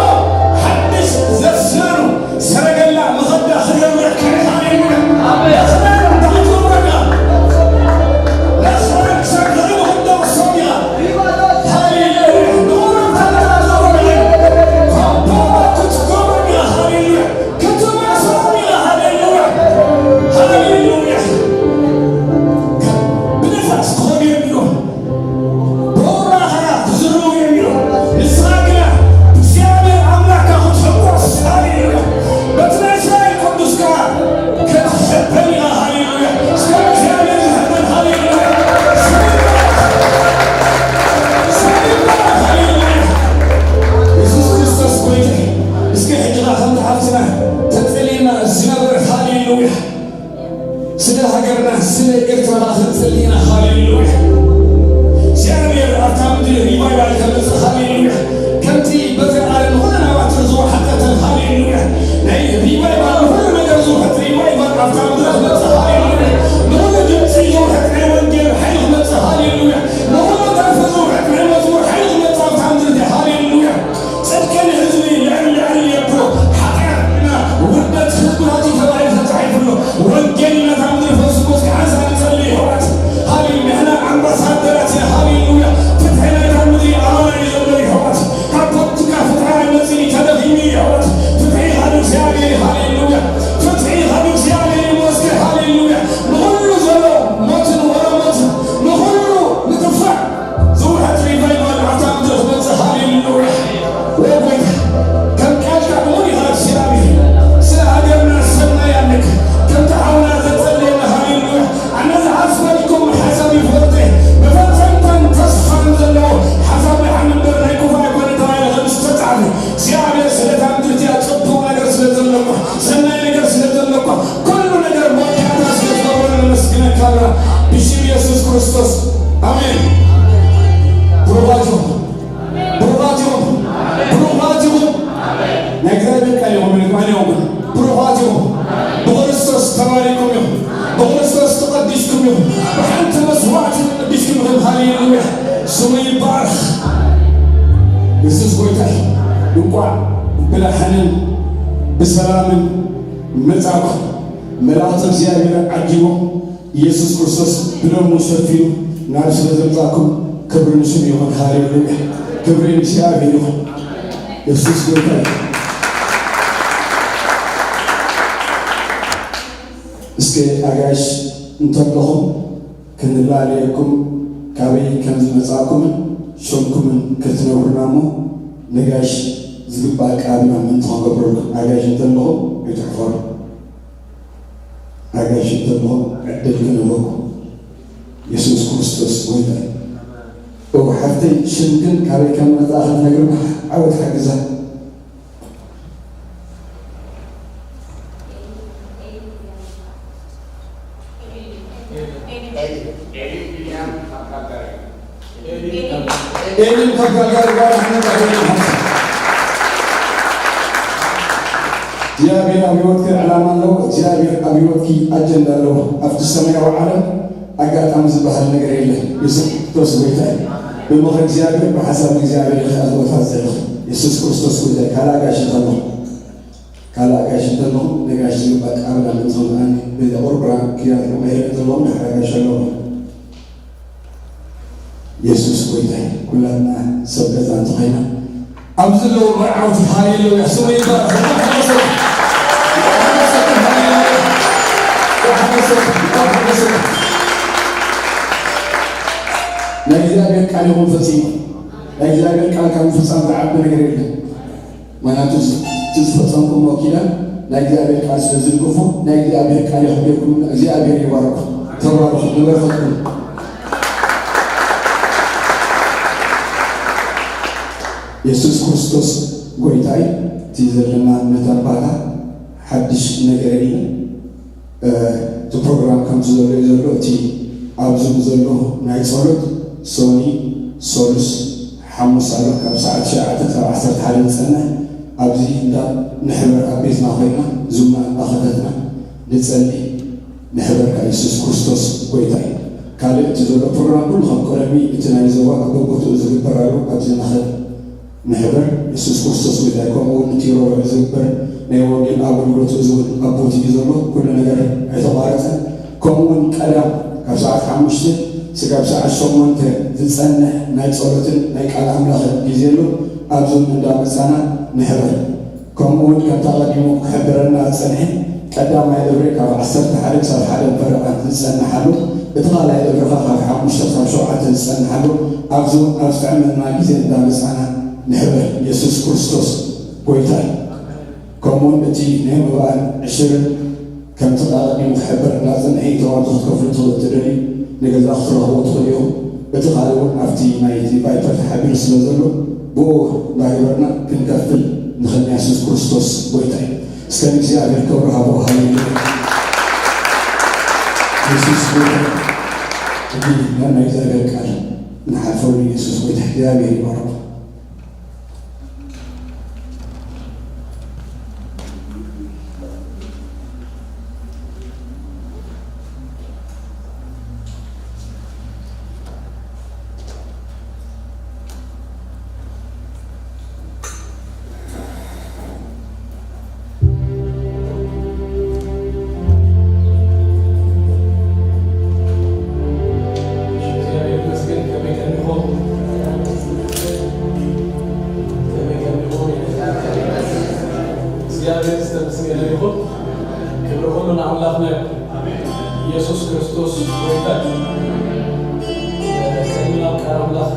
ሓድሽ ዘስናኑ ሰረገላ መኸዳ ክገብረካ። ሃሌሉያ። ኣሜን። ለኽራን ታሕቲ ወረዳ። ለኽራን ክሳብ ልዕሊ ክደርሶም እያ። ሃሌሉያ። ንቑር እግዚኣብሔር ስለ እታ ምድሪ እቲኣ ጽቡቕ ነገር ስለ ዘለኳ፣ ሰናይ ነገር ስለ ዘለኳ፣ ኩሉ ነገር መወዳእታ ስለ ዝገበሩ ነመስግነካ ኣለና ብሽም የሱስ ክርስቶስ። ኣሜን። ብሩኻት ኢኹም። ብሩኻት ኢኹም። ብሩኻት ኢኹም። ናይ እግዚኣብሔር ቃል ኢኹም ኢልኩም ኣነ ኢኹም። ብሩኻት ኢኹም። ብክርስቶስ ተባሪኩም ኢኹም። ብክርስቶስ ተቐዲስኩም ኢኹም። ብሓንቲ መስዋዕቲ ተቐዲስኩም ኢኹም። ሃሌሉያ። ስሙ ይባረኽ። የሱስ ጎይታ እዩ። እንቋዕ ብደሓንን ብሰላምን መጻእኩም። መላእኽቲ እግዚኣብሔር ዓጂቦም የሱስ ክርስቶስ ብደሙ ሸፊኑ ናብ ስለ ዘምጻእኩም ክብሪ ንስሙ ይኹን። ሃሌሉያ። ክብሪ ንእግዚኣብሔር ይኹን። የሱስ ጎይታ እዩ። እስከ ኣጋይሽ እንተለኹም ክንላለየኩም ካበይ ከም ዝመጻእኩምን ሸምኩምን ክትነግሩና እሞ ነጋይሽ ዝግባእ ኣቀባብላ ምእንቲ ክንገብረልኩም ኣጋይሽ እንተለኹም ኣይትሕፈሩ። ኣጋይሽ እንተለኹም ዕድል ክንህበኩም። የሱስ ክርስቶስ ጎይታ እዩ። እው ሓፍተይ ሽምክን ካበይ ከም መጻእ ክትነግርና ዓወት ሓግዛ። ኤሊም ካብ ጋልጋሪ ጓል ኣሕመድ ኣገኘ ሓምሳ። እግዚኣብሔር ኣብ ህይወትኪ ዕላማ ኣለዎ። እግዚኣብሔር ኣብ ህይወትኪ ኣጀንዳ ኣለዎ። ኣብቲ ሰማያዊ ዓለም ኣጋጣሚ ዝበሃል ነገር የለን። የሱስ ክርስቶስ ጎይታ እዩ። ብምኽሪ እግዚኣብሔር፣ ብሓሳብ እግዚኣብሔር ኢኺ ኣብዚ ቦታ ዘለኺ። የሱስ ክርስቶስ ጎይታ እዩ። ካልእ ኣጋይሽ እንተለኹም፣ ካልእ ኣጋይሽ እንተለኹም፣ ነጋይሽ ዝግባእ ቃል ኣለኹም። በዚ ቁርቁራ ክያት መቐየር እንተለኹም፣ ድሕሪ ኣጋይሽ ኣለኹም። የሱስ ጎይታ እዩ። ኩላትና ሰብ ገዛ እንተኾይና፣ ኣብዚ ዘለዉ መርዓውቲ፣ ሃሌሉያ፣ ስሙ ይባረኽ። እንኳዕ ሓጎሰኩም፣ እንኳዕ ሓጎሰኩም፣ ሃሌሉያ፣ እንኳዕ ሓጎሰኩም፣ እንኳዕ ሓጎሰኩም። ናይ እግዚኣብሔር ቃል ይኹን ፈጺሙ። ናይ እግዚኣብሔር ቃል ካብ ምፍጻም ዝዓቢ ነገር የለን። ምኽንያቱ እቲ ዝፈጸምኩሞ ኪዳን ናይ እግዚኣብሔር ቃል ስለ ዝድግፎ፣ ናይ እግዚኣብሔር ቃል የኽብረኩም፣ እግዚኣብሔር ይባርኩም። ተባረኹ፣ ንበረኸትኩም። የሱስ ክርስቶስ ጎይታ እዩ። እቲ ዘለና እምነት ኣባታ ሓድሽ ነገር የለን። እ፣ እቲ ፕሮግራም ከምዚ ዘሎ እዩ ዘሎ። እቲ ኣብ ዙም ዘሎ ናይ ጸሎት ሶኒ፣ ሰሉስ፣ ሓሙስ ኣሎ፣ ካብ ሰዓት ትሽዓተ ክሳብ ዓሰርተ ሓደ ዝጸንሕ። ኣብዚ እንዳ ንሕበር ኣብ ቤትና ኮይና ዙምና እንዳኸፈትና ንጸሊ። ንሕበርካ የሱስ ክርስቶስ ጎይታ እዩ። ካልእ እቲ ዘሎ ፕሮግራም ኩሉ ከም ቀደሚ እቲ ናይ ዞባ ኣብ በቦትኡ ዝግበር ኣሎ። ኣብዚ ንኸድ ንሕበር። የሱስ ክርስቶስ ጎይታ እዩ። ከምኡ እውን እቲ ረቡዕ ዝግበር ናይ ወንጌል ኣገልግሎት እዚ እውን ኣብ ቦትኡ እዩ ዘሎ። ኩሉ ነገር ኣይተቋረጸን። ከምኡ እውን ቀዳም ካብ ሰዓት ሓሙሽተ ስጋብ ሰዓት ሸሞንተ ዝጸንሕ ናይ ጸሎትን ናይ ቃል ኣምላኽን ግዜ ኣሎ። ኣብዚ እውን እንዳመጻና ንሕበር። ከምኡ እውን ከምቲ ኣቐዲሙ ክሕብረና ዝጸንሐ ቀዳማይ እብሬ ካብ ዓሰርተ ሓደ ክሳብ ሓደ ፈረቓ ዝጸንሕ ኣሎ። እቲ ካልኣይ እብሪ ኸኣ ካብ ሓሙሽተ ክሳብ ሸውዓተ ዝጸንሕ ኣሎ። ኣብዚ እውን ኣብ ዝጥዕመና ግዜ እንዳመጻና ንሕበር። የሱስ ክርስቶስ ጎይታ እዩ። ከምኡ እውን እቲ ናይ መባእን ዕሽርን ከምቲ ኣቐዲሙ ክሕብር እናጸንሐ እዩ። ተዋርቶ ክትከፍሉ ትኽእሉ ትደልዩ፣ ንገዛ ክትረኽቡ ትኽእሉ ኢኹም። እቲ ካልእ እውን ኣብቲ ናይቲ ቫይፐር ተሓቢሩ ስለ ዘሎ፣ ብኡ እንዳገበርና ክንከፍል ንኽእል። የሱስ ክርስቶስ ጎይታ እዩ። እስከ ንእግዚኣብሔር ክብሪ ሃቦ። ሃሌሉያ። የሱስ ጎይታ እዩ። እቲ ናይ እግዚኣብሔር ቃል ንሓልፈሉ የሱስ ጎይታ። እግዚኣብሔር ይባርኩም። እግዚኣብሔር ይመስገን። ከመይ ቀኒኹም? ከመይ ቀኒኹም? እግዚኣብሔር ዝተመስገነ ይኹን። ክብሪ ኩሉ ንኣምላኽና ይኹን። ኢየሱስ ክርስቶስ ጎይታ እዩ። ቅድሚ ናብ ቃል ኣምላኽ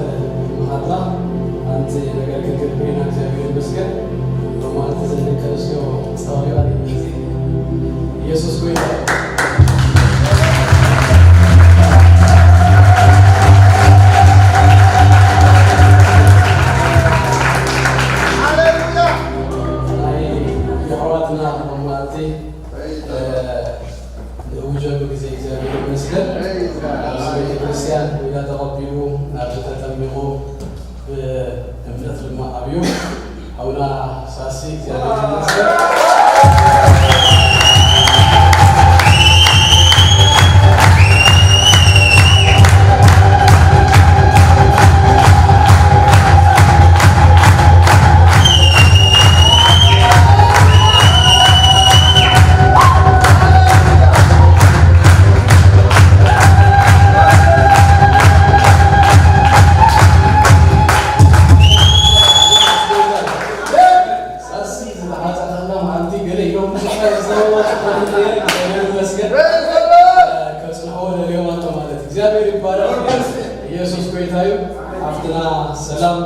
ምኻድና፣ ሓንቲ ነገር ክንገብር ኢና። እግዚኣብሔር ይመስገን። ሎማዓንቲ እዘን ደቂ ኣንስትዮ ጸዊዖን እዩ። ኢየሱስ ጎይታ እዩ። ሃሌሉያ። ኣቡና ሳሲ እግዚኣብሔር ይመስገን። ሳሲ ዝተሓፀረላ መዓልቲ ገለ ኢሎም ብዙሕ ነገር ዝነበሩ፣ እግዚኣብሔር ይመስገን። ከጽንዕዎ ደልዮም ኣሎ ማለት እዩ። እግዚኣብሔር ይባረክ። ኢየሱስ ጎይታ እዩ። ኣብትና ሰላም።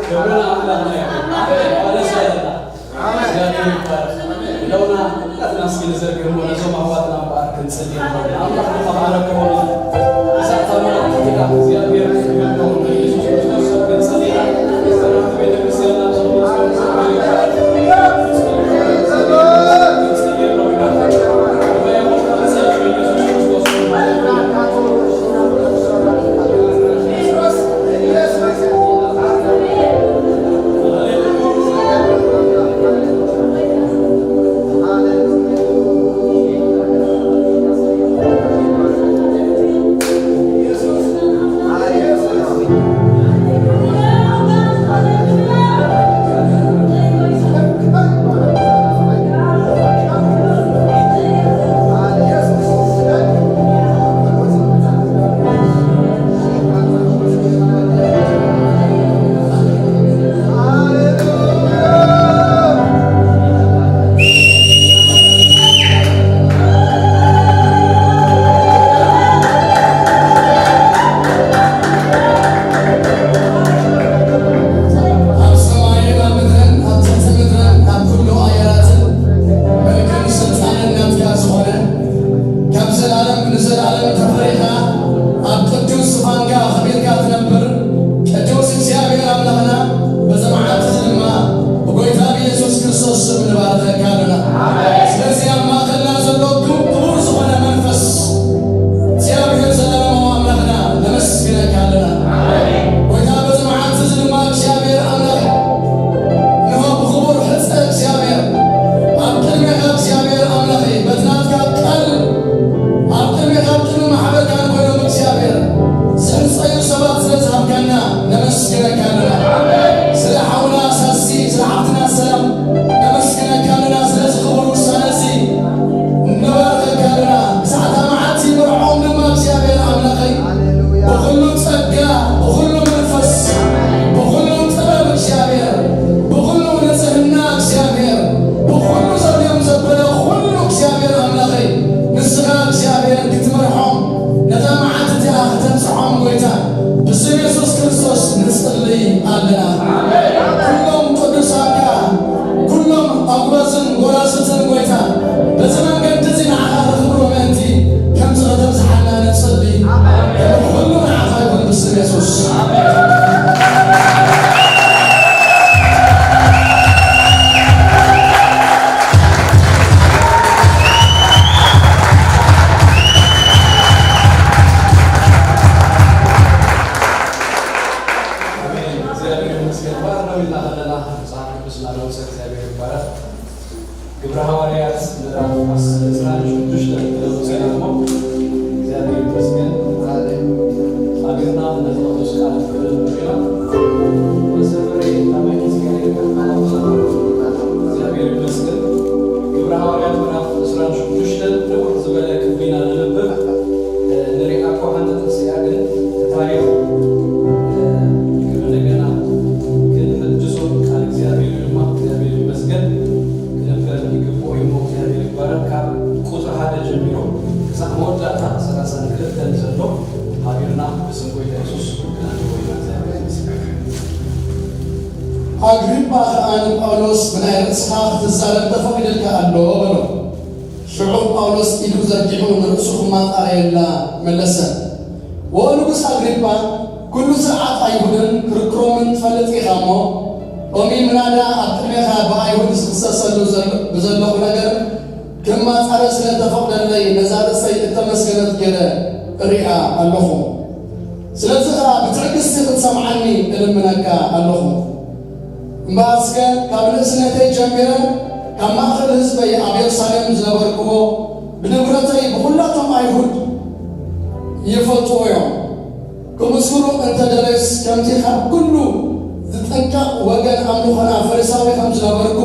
ክብርን ኣምላኽና ይኹን። ኣሜን። ማለት ኣይደለም። ኣሜን። እግዚኣብሔር ይባረክ። እንደውና ሁላትና እስኪ ንዘርግህ እሞ ነዞም ኣሕዋትና እምበኣር ክንጽልይ ንኽእል። ኣምላኽ ንኸባረከ ሆነ። እዛ ታምራት ጌታ እግዚኣብሔር ክብር ንኢየሱስ ክርስቶስ ክንጽልይ ኢና። ሰላም ቤተክርስትያንና ኣብ ሰማይን ኣብ ምድርን ኣብ ትሕቲ ምድርን ኣብ ኩሉ ኣየራትን ምልክን ስልጣንን ናትካ ዝኾነ፣ ካብ ዘላለም ንዘላለም ተፈሪኻ ኣብ ቅዱስ ዙፋንካ ኸቢርካ ትነብር ቅዱስ እግዚኣብሔር ኣምላኽና፣ በዚ መዓልቲ እዚ ድማ ብጎይታ ብኢየሱስ ክርስቶስ ስም ንባርኸካ ኣለና። ስለዚ ኣብ ማእከልና ዘሎ ክቡር ዝኾነ መንፈስ እግዚኣብሔር ዘላለማዊ ኣምላኽና ነመስግነካ ኣለና። ጎይታ በዚ መዓልቲ እዚ ድማ እግዚኣብሔር ኣምላኽ እንሆ ብኽቡር ሕጸ እግዚኣብሔር ኣብ ቅድሜኻ እግዚኣብሔር ኣምላኸይ በቲ ናትካ ቃል ኣብ ቅድሜኻ ኣብ ቅድሚ ማሕበርካ ኮይኖም እግዚኣብሔር ዝሕጸዩ ሰባት ስለ ዝሃብካና ነመስግነካ ኣለና። ስለ ሓውና ሳሲ ስለ ሓፍትና ሰላም ነመስግነካ ኣለና። ስለዚ ክቡር ውሳነ እዚ ንባርኸካ ኣለና። ብዛዕባ መዓልቲ መርዖም ድማ እግዚኣብሔር ኣምላኸይ ብኹሉ ጸጋ፣ ብኹሉ መንፈስ፣ ብኹሉ ጥበብ እግዚኣብሔር፣ ብኹሉ ንጽህና እግዚኣብሔር፣ ብኹሉ ዘድልዮም ዘበለ ኩሉ እግዚኣብሔር ኣምላኸይ፣ ንስኻ እግዚኣብሔር ክትመርሖም፣ ነታ መዓልቲ እቲኣ ክተብጽሖም ጎይታ፣ ብስም የሱስ ክርስቶስ ንጽሊ ኣለና። ኩሎም ቅዱሳንካ፣ ኩሎም ኣጉረዝን ጎራዙትን ጎይታ፣ በዚ መንገዲ እዚ ንዓኻ ክኽብሩ ምእንቲ፣ ከምዚ ከተብዝሓና ንጽሊ። ክብሪ ኩሉ ንዓኻ ይኹን ብስም የሱስ። ኣሜን። እግዚኣብሔር ይመስገን። ባር ነው ኢልና ከለና መጽሓፍ ቅዱስ እናነውሰ እግዚኣብሔር ይባረክ። ግብረ ሃዋርያት ምዕራፍ ዕስራን ሽዱሽተን ክነውጽእ ኢና እሞ፣ እግዚኣብሔር ይመስገን። ኣሜንና ነቲ ቅዱስ ቃል ክነንብብ ኢና። መዘምረይ ናበይ ሒዝካ ኢልካ? እግዚኣብሔር ይመስገን። ግብረ ሃዋርያት ምዕራፍ ዕስራን ሽዱሽተን ንውሕ ዝበለ ክፍሊ ኢና ነንብብ። ንሪኣ እኮ ሓንቲ ጥቕሲ እያ፣ ግን እቲ ታሪኽ፣ እ፣ ኣግሪጳ ኸኣ ንጳውሎስ፣ "ብናይ ርእስኻ ክትዛረብ ተፈቒዱልካ ኣሎ" በሎ። ሽዑ ጳውሎስ ኢዱ ዘርጊሑ ንርእሱ ክማጣረ የላ መለሰ። "ወንጉስ ኣግሪጳ፣ ኩሉ ስርዓት ኣይሁድን ክርክሮምን ትፈልጥ ኢኻ እሞ፣ ሎሚ ምናዳ ኣብ ቅድሜኻ ብኣይሁድ ዝኽሰሰሉ ዘሎ-፣ ብዘለኹ ነገር ክማጻረ ስለ ተፈቕደለይ ነዛ ርእሰይ እተመስገነት ገይረ እሪኣ ኣለኹ። ስለዚ ኸኣ ብትዕግስቲ ክትሰምዓኒ እልምነካ ኣለኹ። እምበኣር እስከ ካብ ንእስነተይ ጀሚረ ካብ ማእከል ህዝበይ ኣብ የሩሳሌም ዝነበርክዎ ብንብረተይ ብኹላቶም ኣይሁድ ይፈልጥዎ እዮም። ክምስክሩ እንተ ደለዩስ ከምቲ ካብ ኩሉ ዝጥንቀቕ ወገን ኣምልኾና ፈሪሳዊ ከም ዝነበርኩ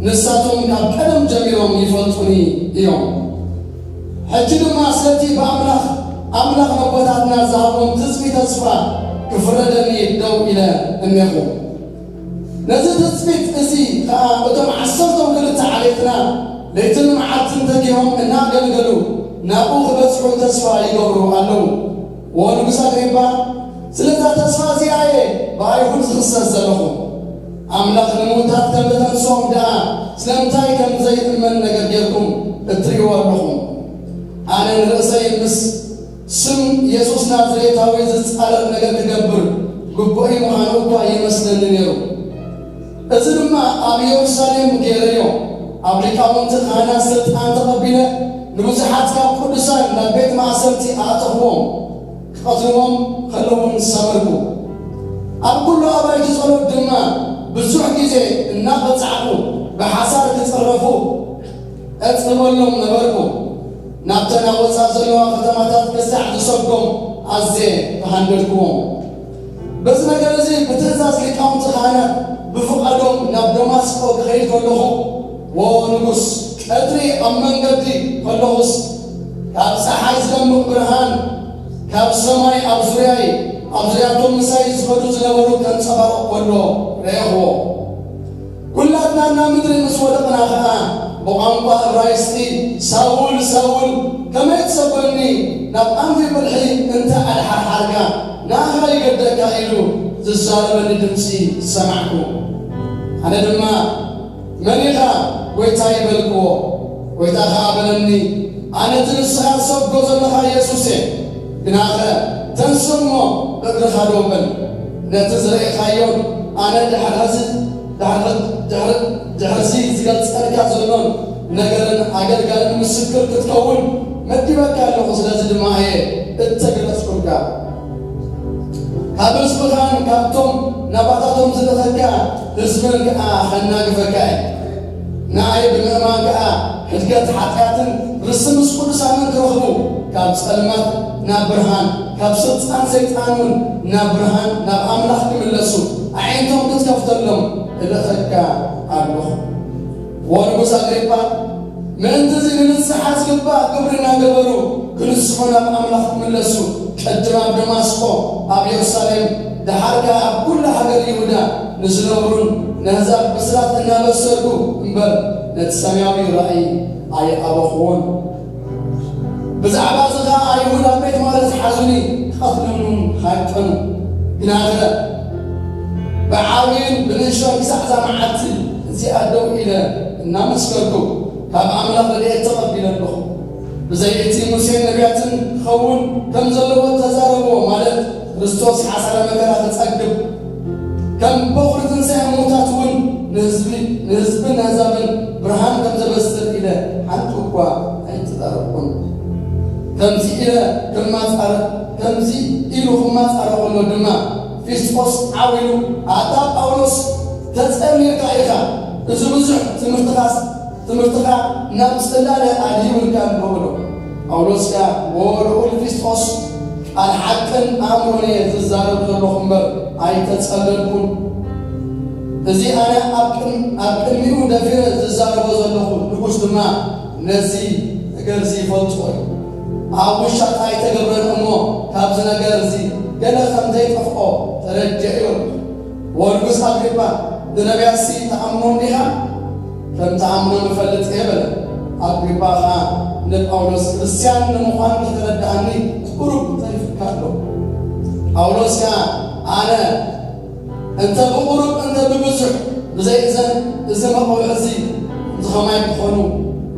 ንሳቶም ካብ ቀደም ጀሚሮም ይፈልጡኒ እዮም። ሕጂ ድማ ስለቲ ብኣምላኽ ኣምላኽ ኣቦታትና ዝሃቦም ትጽቢ ተስፋ ክፍረደኒ ደው ኢለ እኔኹ። ነዚ ትጽቢት እዚ ኸኣ እቶም ዓሰርተው ክልተ ዓሌትና ለይትን መዓልትን ተጊሆም እናገልገሉ ናብኡ ክበጽሑ ተስፋ ይገብሩ ኣለዉ። ወንጉስ ኣግሪጳ፣ ስለዛ ተስፋ እዚኣ እየ ብኣይሁድ ዝኽሰስ ዘለኹ። ኣምላኽ ንምዉታት ከም ዘተንስኦም ደኣ ስለምንታይ ከም ዘይእመን ነገር ጌርኩም እትርእይዎ ኣለኹም። ኣነ ንርእሰይ ምስ ስም የሱስ ናዝሬታዊ ዝጻረር ነገር ክገብር ግቡእይ ምዃኑ እኳ ይመስለኒ ነይሩ። እዚ ድማ ኣብ የሩሳሌም ገይረዮ፣ ኣብ ሊቃውንቲ ካህናት ስልጣን ተቐቢለ፣ ንብዙሓት ካብ ቅዱሳን ናብ ቤት ማእሰርቲ ኣእተኽዎም፣ ክቐትልዎም ከለዉን ሰመርኩ። ኣብ ኩሉ ኣባይቲ ጸሎት ድማ ብዙሕ ግዜ እናቐጻዕኩ፣ ብሓሳር ክጽረፉ እጽልወሎም ነበርኩ። ናብተን ኣብ ወጻእ ዘለዋ ከተማታት ክሳዕ ዝሰዶም ኣዝየ ተሃንደድክዎም። በዚ ነገር እዚ ብትእዛዝ ሊቃውንቲ ካህናት ብፍቓዶም ናብ ደማስቆ ክኸይድ ከለኹ፣ ዎ ንጉስ፣ ቀትሪ ኣብ መንገዲ ከለኹስ፣ ካብ ጸሓይ ዝደምቕ ብርሃን ካብ ሰማይ ኣብ ዙርያይ፣ ኣብ ዙርያቶም ምሳይ ዝኸዱ ዝነበሩ ከንጸባርቕ ከሎ ረኣኹዎ። ኩላትና ናብ ምድሪ ምስ ወደቕና ኸኣ፣ ብቋንቋ እብራይስጢ፣ "ሳውል፣ ሳውል፣ ከመይ ትሰጎኒ? ናብ ኣንፊ ብልሒ እንተ ኣድሓርሓርካ፣ ንኣኻ ይገደካ" ኢሉ ዝዛረበኒ ድምጺ ሰማዕኩ። ኣነ ድማ፣ "መን ኢኻ ጐይታይ?" በልክዎ። ጐይታ ኸኣ በለኒ፣ "ኣነ እቲ ንስኻ ትሰብኮ ዘለኻ የሱስ እየ። ግናኸ ተንስ እሞ ብእግርኻ ደው በል። ነቲ ዝረኤኻዮን ኣነ ድሕሪ ሕዚ፣ ድሕሪ፣ ድሕሪ፣ ድሕርዚ ዝገልጸልካ ዘሎን ነገርን ኣገልጋልን ምስክር ክትከውን መዲበካ ኣለኹ። ስለዚ ድማ እየ እተገለጽኩልካ። ካብ ህዝብኻን ካብቶም ናባታቶም ዝለኸካ ህዝብን ከኣ ኸናግፈካ እየ። ንኣይ ብምእማን ከኣ ሕድገት ሓጢኣትን ርስቲ ምስ ቅዱሳንን ክረኽቡ፣ ካብ ጸልማት ናብ ብርሃን፣ ካብ ስልጣን ሰይጣን እውን ናብ ብርሃን፣ ናብ ኣምላኽ ክምለሱ ኣዒንቶም ክትከፍተሎም እልእኸካ ኣለኹ። ወንጉስ ኣግሪጳ፣ ምእንቲ እዚ ንንስሓ ዝግባእ ግብሪ እናገበሩ ክንስሑ ናብ ኣምላኽ ክምለሱ፣ ቅድም ኣብ ደማስቆ፣ ኣብ የሩሳሌም፣ ደሓር ከኣ ኣብ ኩላ ሃገር ይሁዳ ንዝነብሩን ነህዛብ ብስራት እናበሰርኩ እምበር፣ ነቲ ሰማያዊ ራእይ ኣይኣበኹዎን። ብዛዕባ እዚ ኸኣ ኣይሁድ ኣብ ቤት ማእሰርቲ ሓዙኒ፣ ክቐትሉኒ ሃቀኑ። ግናኸ ብዓብይን ብንእሽቶን ክሳዕ እዛ መዓልቲ እዚኣ ደው ኢለ እናመስከርኩ፣ ካብ ኣምላኽ ረድኤት ተቐቢለ ኣለኹ። ብዘይ እቲ ሙሴን ነቢያትን ክኸውን ከም ዘለዎ እተዛረብዎ፣ ማለት ክርስቶስ ሓሳረ መከራ ክጸግብ፣ ከም በኹሪ ትንሳኤ ምዉታት እውን ንህዝቢ፣ ንህዝብን ኣህዛብን ብርሃን ከም ዘበስር ኢለ ሓንቲ እኳ ኣይተዛረብኩን። ከምዚ ኢለ ክማጻረ-፣ ከምዚ ኢሉ ክማጻረ ከሎ ድማ ፊስጦስ ዓው ኢሉ፣ "ኣታ ጳውሎስ፣ ተጸሚርካ ኢኻ፣ እዚ ብዙሕ ትምህርትኻስ፣ ትምህርትኻ ናብ ጽላለ ኣድሂቡልካ ኣሎ" በሎ። ጳውሎስ ከኣ፣ "ዎ ልዑል ፊስጦስ፣ ቃል ሓቅን ኣእምሮን እየ ዝዛረብ ዘለኹ እምበር ኣይተጸለልኩን። እዚ ኣነ ኣብ ቅድሚ-፣ ኣብ ቅድሚኡ ደፊረ ዝዛረቦ ዘለኹ ንጉስ ድማ ነዚ ነገር እዚ ይፈልጦ እዩ። ኣብ ውሻጣ ኣይተገብረን እሞ ካብዚ ነገር እዚ ገለ ከም ዘይጠፍኦ ተረዲኤ እዩ። ወንጉስ ኣግሪጳ፣ ንነቢያትሲ ትኣምኖም ዲኻ? ከም ትኣምኖም እፈልጥ እየ" በለ። ኣግሪጳ ኸኣ ንጳውሎስ፣ "ክርስትያን ንምዃን ከተረድኣኒ ቁሩብ ተሪፉካ ኣሎ።" ጳውሎስ ከኣ፣ "ኣነ እንተ ብቑሩብ እንተ ብብዙሕ፣ ብዘይ እዘን እዚ መቐውዒ እዚ፣ እዚ ኸማይ ክኾኑ፣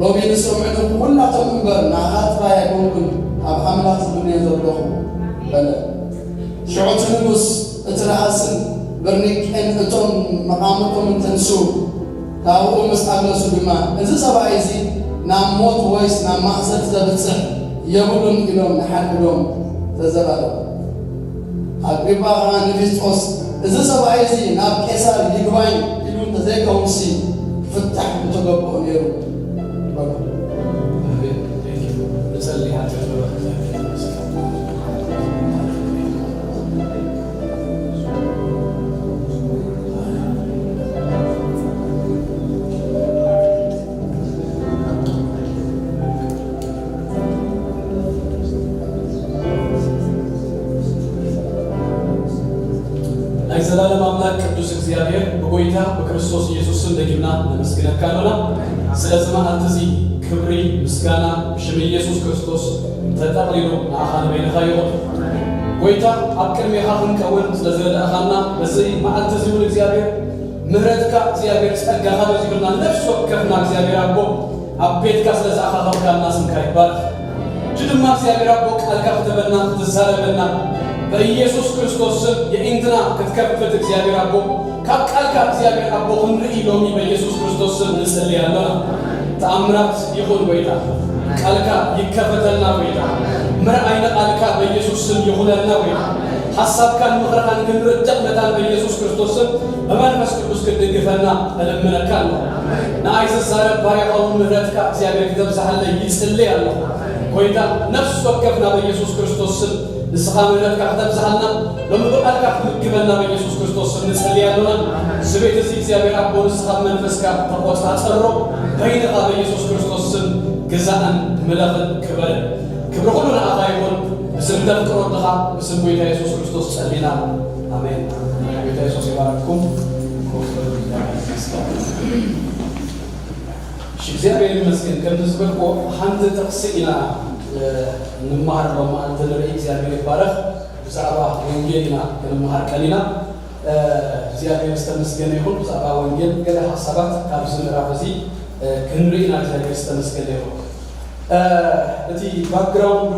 ሎሚ ንሰምዑ ኩላቶም እምበር፣ ንኣኻ ጥራይ ኣይኮንኩን፣ ኣብ ኣምላኽ ዝምነዮ ዘለኹ፣ በለ። ሽዑ እቲ ንጉስ፣ እቲ ረኣስን ብርኒቄን እቶም መቓምቶም እንተንስኡ፣ ካብኡ ምስ ኣግለሱ ድማ፣ እዚ ሰብኣይ እዚ ናብ ሞት ወይስ ናብ ማእሰርቲ ዘብጽሕ የብሉን ኢሎም ንሓድሕዶም ተዘራረቡ። ኣግሪጳ ኸኣ ንፊስጦስ፣ እዚ ሰብኣይ እዚ ናብ ቄሳር ይግባኝ ኢሉ እንተዘይከውንሲ፣ ክፍታሕ ምተገብኦ ነይሩ በሎ። ንጸሊ። ናይ ዘላለም ኣምላክ ቅዱስ እግዚኣብሔር፣ ብጎይታ ብክርስቶስ ኢየሱስ ስም ደጊምና ነመስግነካ ኣሎና። ስለዚ መዓልቲ እዚ ክብሪ፣ ምስጋና ብሽም ኢየሱስ ክርስቶስ ተጠቕሊሉ ንዓኻ ንበይንኻ ይኹን። ጎይታ፣ ኣብ ቅድሜኻ ክንከውን ስለ ዝረዳእኻና፣ በዚ መዓልቲ እዚ እውን እግዚኣብሔር፣ ምህረትካ እግዚኣብሔር፣ ጸጋኻ በዚሑልና፣ ነፍሲ ወከፍና እግዚኣብሔር ኣቦ፣ ኣብ ቤትካ ስለ ዝኣኻኸብካና ስምካ ይባረኽ። ሕጂ ድማ እግዚኣብሔር ኣቦ፣ ቃልካ ክተበና፣ ክትዛረበና፣ በኢየሱስ ክርስቶስ ስም የዒንትና ክትከፍት እግዚኣብሔር ኣቦ፣ ካብ ቃልካ እግዚኣብሔር ኣቦ ክንርኢ ሎሚ በኢየሱስ ክርስቶስ ስም ንጽሊ ኣሎና። ተኣምራት ይኹን ጎይታ፣ ቃልካ ይከፈተልና ጎይታ፣ ምርኣይ ንቃልካ በኢየሱስ ስም ይኹነልና ጎይታ፣ ሓሳብካን ምኽርኻን ክንርዳእ መታን በኢየሱስ ክርስቶስ ስም ብመንፈስ ቅዱስ ክትድግፈና እልምነካ ኣለኹ። ንኣይ ዝዛረብ ባርያኻ እውን ምህረትካ እግዚኣብሔር ክተብዝሓለይ ይጽልይ ኣለኹ። ጎይታ፣ ነፍሲ ወከፍና በኢየሱስ ክርስቶስ ስም ንስኻ ምህረትካ ክተብዝሓልና፣ ሎሚ ብቃልካ ክትምግበና በኢየሱስ ክርስቶስ ስም ንጽልይ ኣለና። እዚ ቤት እዚ እግዚኣብሔር ኣቦ ንስኻ ብመንፈስካ ተቆጻጸሮ፣ በይንኻ በኢየሱስ ክርስቶስ ስም ግዛእን ምለኽን ክበርን። ክብሪ ኩሉ ንኣኻ ይኹን። ብስም ተፍቅሮ ድኻ፣ ብስም ጎይታ የሱስ ክርስቶስ ጸሊና። ኣሜን። ጎይታ የሱስ ይባርክኩም። እሺ፣ እግዚኣብሔር ይመስገን። ከምቲ ዝበልኩ ሓንቲ ጥቕሲ ኢና፣ እ፣ እንመሃር ሎም መዓልቲ ንርኢ። እግዚኣብሔር ይባረኽ። ብዛዕባ ወንጌል ኢና ክንመሃር ቀኒና። እ፣ እግዚኣብሔር ዝተመስገነ ይኹን። ብዛዕባ ወንጌል ገለ ሓሳባት ካብዚ ምዕራፍ እዚ፣ እ፣ ክንርኢ ኢና። እግዚኣብሔር ዝተመስገነ ይኹን። እ፣ እቲ ባክግራውንዱ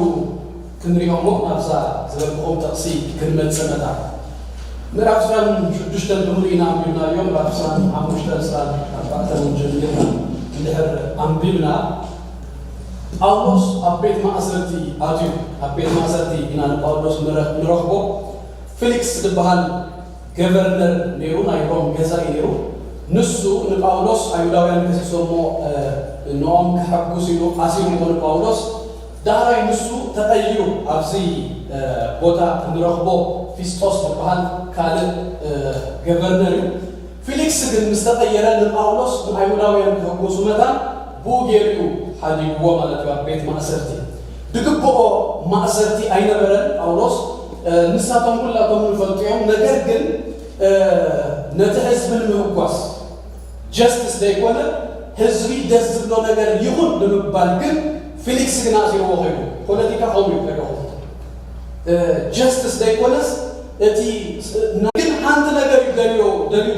ክንሪኦ እሞ ናብዛ ዝበልኩኹም ጥቕሲ ክንመጽእ መታ። ምዕራፍ ዕስራን ሽዱሽተን ብምሉእ ኢና ኣንቢብናዮ። ምዕራፍ ዕስራን ሓሙሽተን፣ ዕስራን ኣርባዕተን እውን ጀሚርና እንድሕር ኣንቢብና፣ ጳውሎስ ኣብ ቤት ማእሰርቲ ኣትዩ። ኣብ ቤት ማእሰርቲ ኢና ንጳውሎስ ንረ-፣ ንረኽቦ። ፊሊክስ ዝበሃል ገቨርነር ነይሩ፣ ናይ ሮም ገዛኢ ነይሩ። ንሱ ንጳውሎስ፣ ኣይሁዳውያን ከሲሶሞ፣ እ፣ ንኦም ከሐጉስ ኢሉ ኣሲርዎ ንጳውሎስ። ዳሕራይ ንሱ ተቐይሩ ኣብዚ፣ እ፣ ቦታ እንረኽቦ ፊስጦስ ዝበሃል ካልእ፣ እ፣ ገቨርነር እዩ። ፊሊክስ ግን ምስ ተቐየረ ንጳውሎስ ንኣይሁዳውያን ክሕጉሱ መታን ብኡ ገይሩ እዩ ሓዲግዎ ማለት እዩ። ኣብ ቤት ማእሰርቲ ድግብኦ ማእሰርቲ ኣይነበረን ጳውሎስ፣ እ፣ ንሳቶም ኩላቶም ንፈልጡ እዮም። ነገር ግን፣ እ፣ ነቲ ህዝቢ ንምሕጓስ ጀስትስ ዘይኮነ ህዝቢ ደስ ዝብሎ ነገር ይኹን ንምባል ግን ፊሊክስ ግን ኣሲርዎ ኸይዱ። ፖለቲካ ከምኡ እዩ ከለኹም። እ፣ ጀስትስ ዘይኮነስ እቲ ስ-፣ ና-፣ ግን ሓንቲ ነገር እዩ ደልዮ፣ ደልዩ